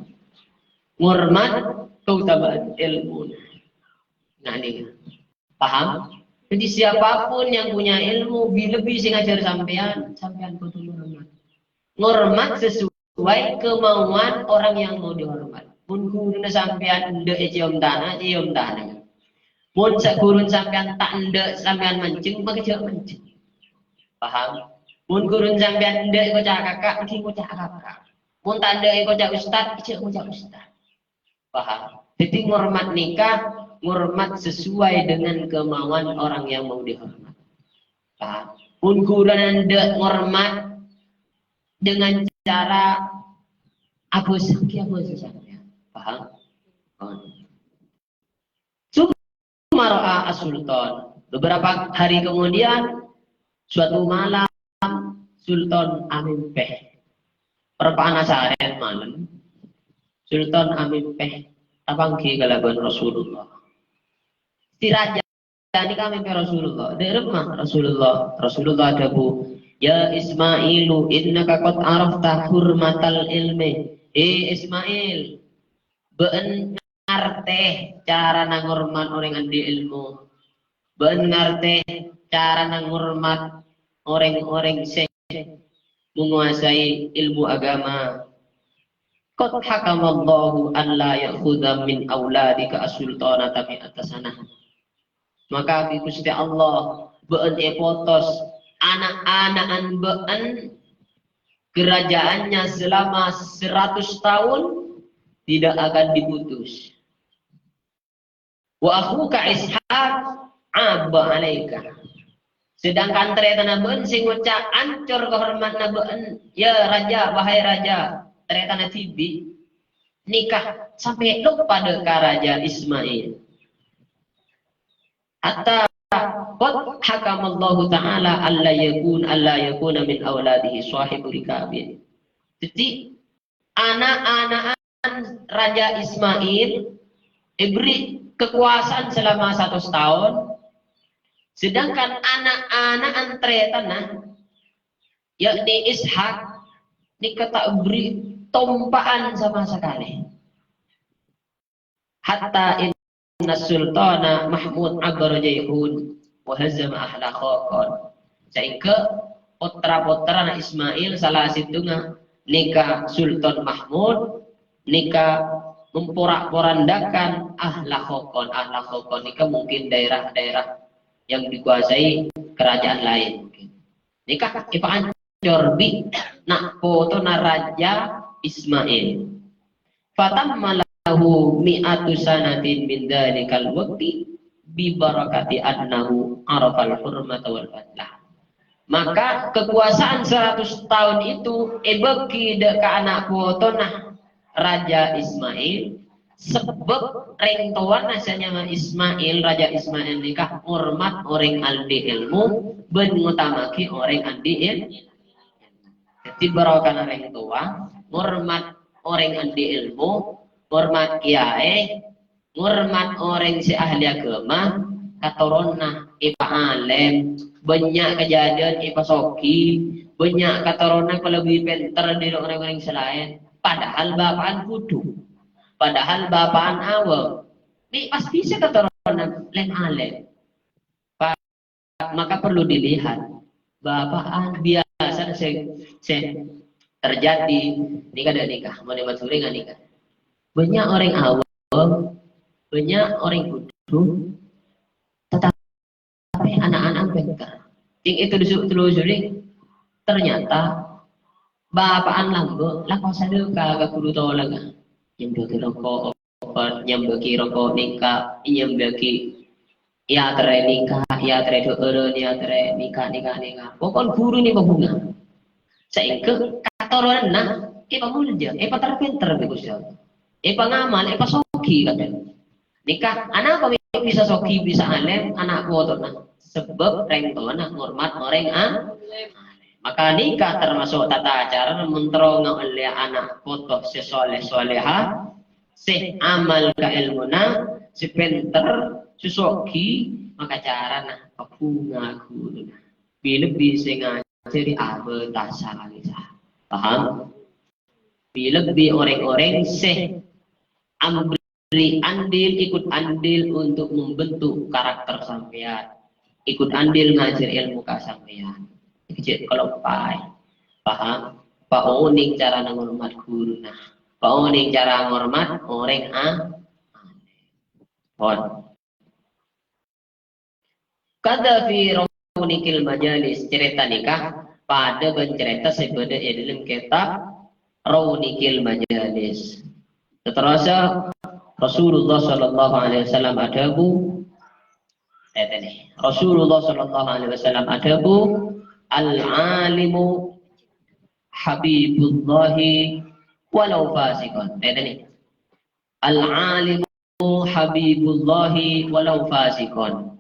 ngormat keutamaan èlmuna." Nah, ini. Paham? Jadi, siapapun yang punya ilmu, bi-, lebih sing ngajar sampèyan, sampèyan kudu ngormat. Ngormat sesuai kemauan orang yang mau dihormat. Mon ghuruna sampèyan endâ' èciom tana, ciom tana. Mon sa-, ghuruna sampèyan ta' endâ' sampèyan mancèng, maka jhâ' mancèng. Paham? Mon ghuruna sampèyan endâ' èkoca' kaka, mending ngoca' kaka. Mon ta' endâ' èkoca' ustad, jhâ' ngoca' ustad. Paham? Jadi, ngormat nèka, ngormat sesuai dengan kemauan orang yang mau dihormat. Paham? Mon ghuruna endâ' ngormat dengan cara abâsâ, ki abâsâ sampèyan. Paham? Paham. Summa ra'a as-sultan. Beberapa hari kemudian, suatu malam, Sultan amèmpè. Perpa'na sarè malem, Sultan amèmpè tapangghi kalabân Rasulullah. Si raja nèka amèmpè Rasulullah. Dâ' remma Rasulullah? Rasulullah adhâbu, "Ya Ismailu, innaka qad arafta hurmatal ilmi." He Ismail, bâ'en ngartè carana ngormat orèng andi' èlmo. Bâ'en ngartè carana ngormat orèng-orèng sè menguasai ilmu agama. "Qad hakamallahu alla ya'khudha min auladika as-sultanata mi'ata sanah." Maka bi' Ghustè Allah bâ'en èpotos ana'-ana'an bâ'en kerajaannya selama seratus tahun tidak akan diputus. "Wa akhuka Ishak 'abba 'alaika." Sedangkan tarètanna bâ'en sè ngoca' ancor kahormadhânna bâ'en, "Ya Raja, wahai Raja," tarètanna dhibi', nèka sampè' loppa dâ' ka Raja Ismail. Hatta qad hakamallahu ta'ala alla yakun, alla yakuna min auladihi shahibu rikabin. Jadi, ana'-ana'an Raja Ismail èberri' kakowasan selama satos taon, sedangkan ana'-ana'an tarètanna, yakni Ishak, nèka ta' èberri' tompa'an sama sakalè. Hatta inna Sultana Mahmud 'abbara Jaihun wa hazama ahla Khokon. Saèngghâ potra-potrana Ismail, sala sèttonga nèka Sultan Mahmud, nèka mempora-porandakan ahla Khokon. Ahla Khokon nèka mungkin daerah-daerah yang dikuasai kerajaan lain. Nèka èpaancor bi' na' potona Raja Ismail. Fatamma lahu mi'atu sanatin min dzalikal waqti bi barakati annahu arafal hurmata wal fadlah. Maka kekuasaan seratus tahun itu èbâghi dâ' ka ana' potona Raja Ismail, sabâb rèng towana sè nyama Ismail, Raja Ismail nèka ngormat orèng andi' èlmo bân ngotamaghi orèng andi' èl-, Dhâddhi, barokana rèng towa, ngormat orèng andi' èlmo, ngormat kiyaè, ngormat orèng sè ahli aghâma, katoronna èpaalèm, bânnya' kadhâddhiyân èpasoghi, bânnya' katoronna èpalebbi pènter dâri rèng-orèng sè laèn, padahal bapa'an budhu, padahal bapa'an awèng, mè' pas bisa katoronna lèm-alèm. Maka perlu dilihat. Bapa'an biasa sè, sè terjadi nèka dâ' nèka, mon è Madhurâ nèka. Bânnya' orèng awèng, bânnya' orèng budhu, tetapi ana'-ana' pènter. Sèng ètelusuri, ternyata bapa'an lambâ' la kosèdhâ ka, ka ghuru tolèngnga. Nyambhâghi roko', nyambhâghi roko' nèka, nyambhâghi èyaterrè nèka, èyaterrè dhâ'ârân, èyaterrè nèka, nèka, nèka. Pokon ghuru nè pabhunga. Saèngghâ katoronanna èpamolja, èpater-pènter bi' Ghustè Allah. Èpangamal, èpasoghi kadhâng. Nèka, anapa mè' bisa soghi, bisa alèm, ana' potona. Sebab rèng towana ngormat orèng a-, maka nikah termasuk tata cara, mon terro ngaollè ana' poto sè soleh soleha, sè amal ka èlmona, sè pènter, sè soghi, maka carana pabhunga ghuruna. Bi-, lebbi sè ngajhâri abâtasa, bisa. Paham? Bi-, lebbi orèng-orèng sè ambri andil, ikut andil untuk membentuk karakter sampèyan. Ikut andil ngajhâr èlmo ka sampèyan. Jhâ' kaloppaè. Paham? Paonèng carana ngormat ghuruna. Paonèng cara ngormat orèng a-, pon. Kadza fi Rauniqil Majalis, carèta nikah padâ bân carèta sè bâdâ è dâlem kètab Rauniqil Majalis. Terros Rasulullah sallallahu alaihi wasallam adhâbu, ètènè. Rasulullah sallallahu alaihi wasallam adhâbu, "Al-alimu habibullahi walau fasiqan." Ètènè. "Al-alimu habibullahi walau fasiqan,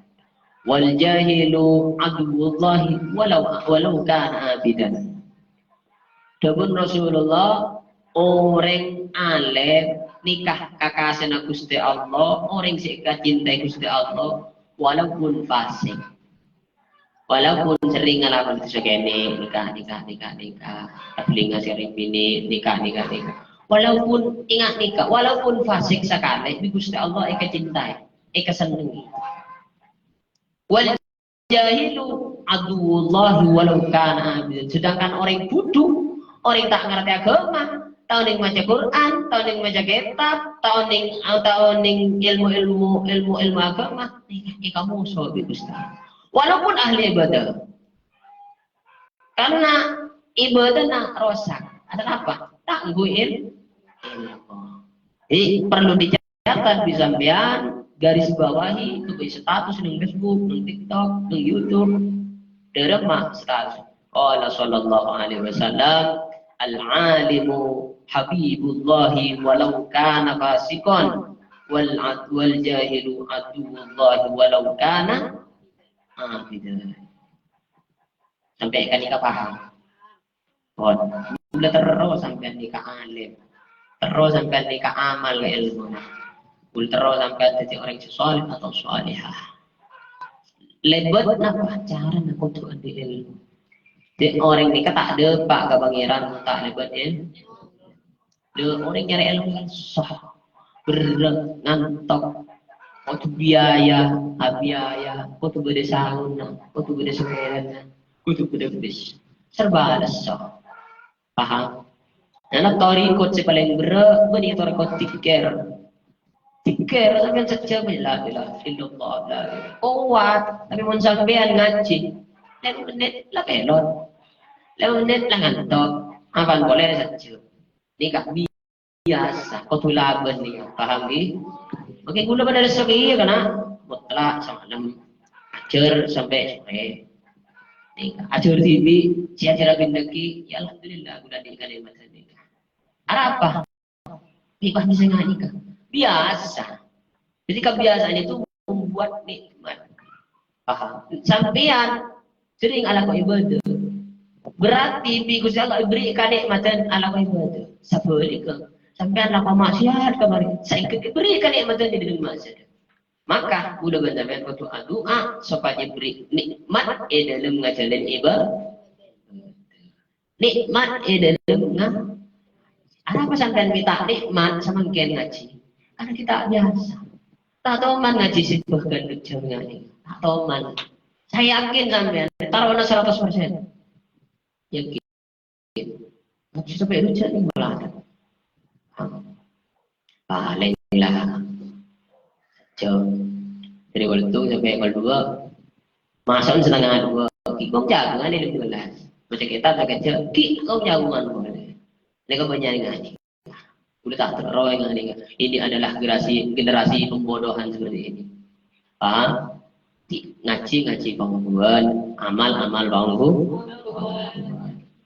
wal jahilu aduwwullahi walau, walau kana abidan." Dhâbuna Rasulullah, "Orèng alèm nikah kakasèna Ghustè Allah, orèng sè èkacintai Ghustè Allah, walaupun fasik." Walaupun sering ngalaman itu sakènè, nikah, nikah, nikah, nikah. Tabligh sering binè, nikah, nikah, nikah. Walaupun, ingat nikah, walaupun fasik sakalè, bi' Ghustè Allah èkacintai, èkasennengngè. "Wal jahilu aduwwullahi walau kana abidan." Sedangkan orèng bhudhu, orèng ta' ngartè aghâma, ta' onèng maca Qur'an, ta' onèng maca kètab, ta' onèng, ta' onèng èlmo-èlmo, èlmo-èlmo aghâma, èkamoso bi' Ghustè. Walaupun ahli ibadah. Karena ibadahna rosak. Karena apa? Ta' ngangghuy il-, ilmu. Jadi, perlu dicatat bi' sampèyan, garis bawahi, itu bi' status neng Facebook, neng TikTok, neng YouTube. Dâremma status. Qala sallallahu alaihi wasallam, "Al-alimu habibullahi walau kana fasiqan, wal ad-, wal jahilu aduwwullahi walau kana abidan." Sampè' ka'dinto paham? Pon. Mula terro sampèyan nèka alim. Terro sampèyan nèka amal ka èlmona. Mula terro sampèyan dhâddhi orèng sè shaleh atau shalehah. Lèbât napa? Carana kodhu andi' èlmo. Dhâddhi orèng nèka ta' dâpa' ka Pangèran mon ta' lèbât èl-, Lho, orèng nyarè èlmo kan susah. Berrâ', ngantok. Kodhu biaya, abiaya, kodhu bâdâ saonna, kodhu bâdâ sepèdana, kodhu bâdâ bis. Serba lesso. Paham? Nah, torèkot sè palèng berrâ', bânnè torèkot dzikir. Dzikir, sampèyan sajjhâm, "La ilaha illallah, la ilaha." Kowat, tapè mon sampèyan ngajhi, lèma' mennit la pèlot. Lèma' mennit la ngantok. Apaan polè sajjhâm. Nèka bi-, biasa, kodhu labân nèka. Paham, ghi? Oke, kaulâ padâ reso kèya, kana mutlak samalem. Ajhâr sampè' sorè. Nèka, ajhâr dhibi', sè ajhâr abin lagi, ya alhamdulillah, kaulâ andi' kalimatan nèka. Arapa? Nèka bisa nganèka. Biasa. Jadi kebiasaan itu membuat nikmat. Paham? Sampèyan sering alako ibadah. Berarti bi' Ghustè Allah èberri' kanikmatan alako ibadah. Sabhâligghâ, sampèyan lako maksiat kamari, saèngghâ èberri' kanikmatan è dâlem maksiat. Maka, kaulâ bân sampèyan kodhu adu'a sopajâ èberri' nikmat è dâlem ngajhâlân ibadah. Nikmat è dâlem nga-, arapa sampèyan mènta nikmat samangkèn ngajhi? Karena kita biasa. Ta' toman ngajhi sè bâkal jhâ' ngajhi. Ta' toman. Saya yakin sampèyan, taruhlah seratus persen. Yakin. Ngajhi sampè' rojhâ nèng malah. Palèng la. Jhâ'. Dâri kol sèttong sampè' kol duwâ'. Maso' setengah duwâ'. Ghi' kong jhâghângan è dua belas. Maca kètab sakejjhâ'. Ghi' kong jhâghângan polè. Nèka bânnya' ngajhi. Kaulâ ta' terro ngajhi. Ini adalah generasi, generasi pembodohan seperti ini. Paham? Ti-, ngajhi, ngajhi pangghun. Amal, amal pangghun.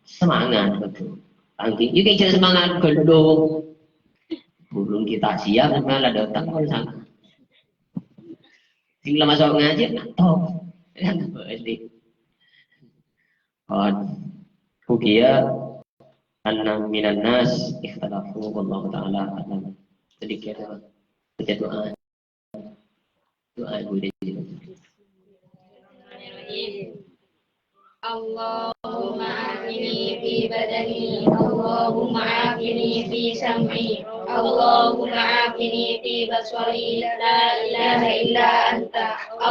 Semangat, betul. Paham, ghi? Yuk, kèjhâ' semangat, ghâllu. Burung kita siap, malah datang, kok sana. Sing la maso' ngajhi, nah, top. Kan, berarti. Qad hukiya anna minan nas ikhtalafu wallahu ta'ala a'lam. Sedikit, Pak. Baca doa. Doa dulu deh. اللهم عافني في بدني، اللهم عافني في سمعي، اللهم عافني في بصري، لا إله إلا أنت.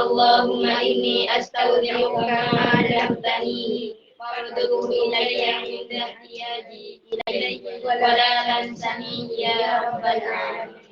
اللهم إني أستودعك ما علمتني، فارده إلي عند احتياجي إليه، ولا تنسنيه يا رب العالمين.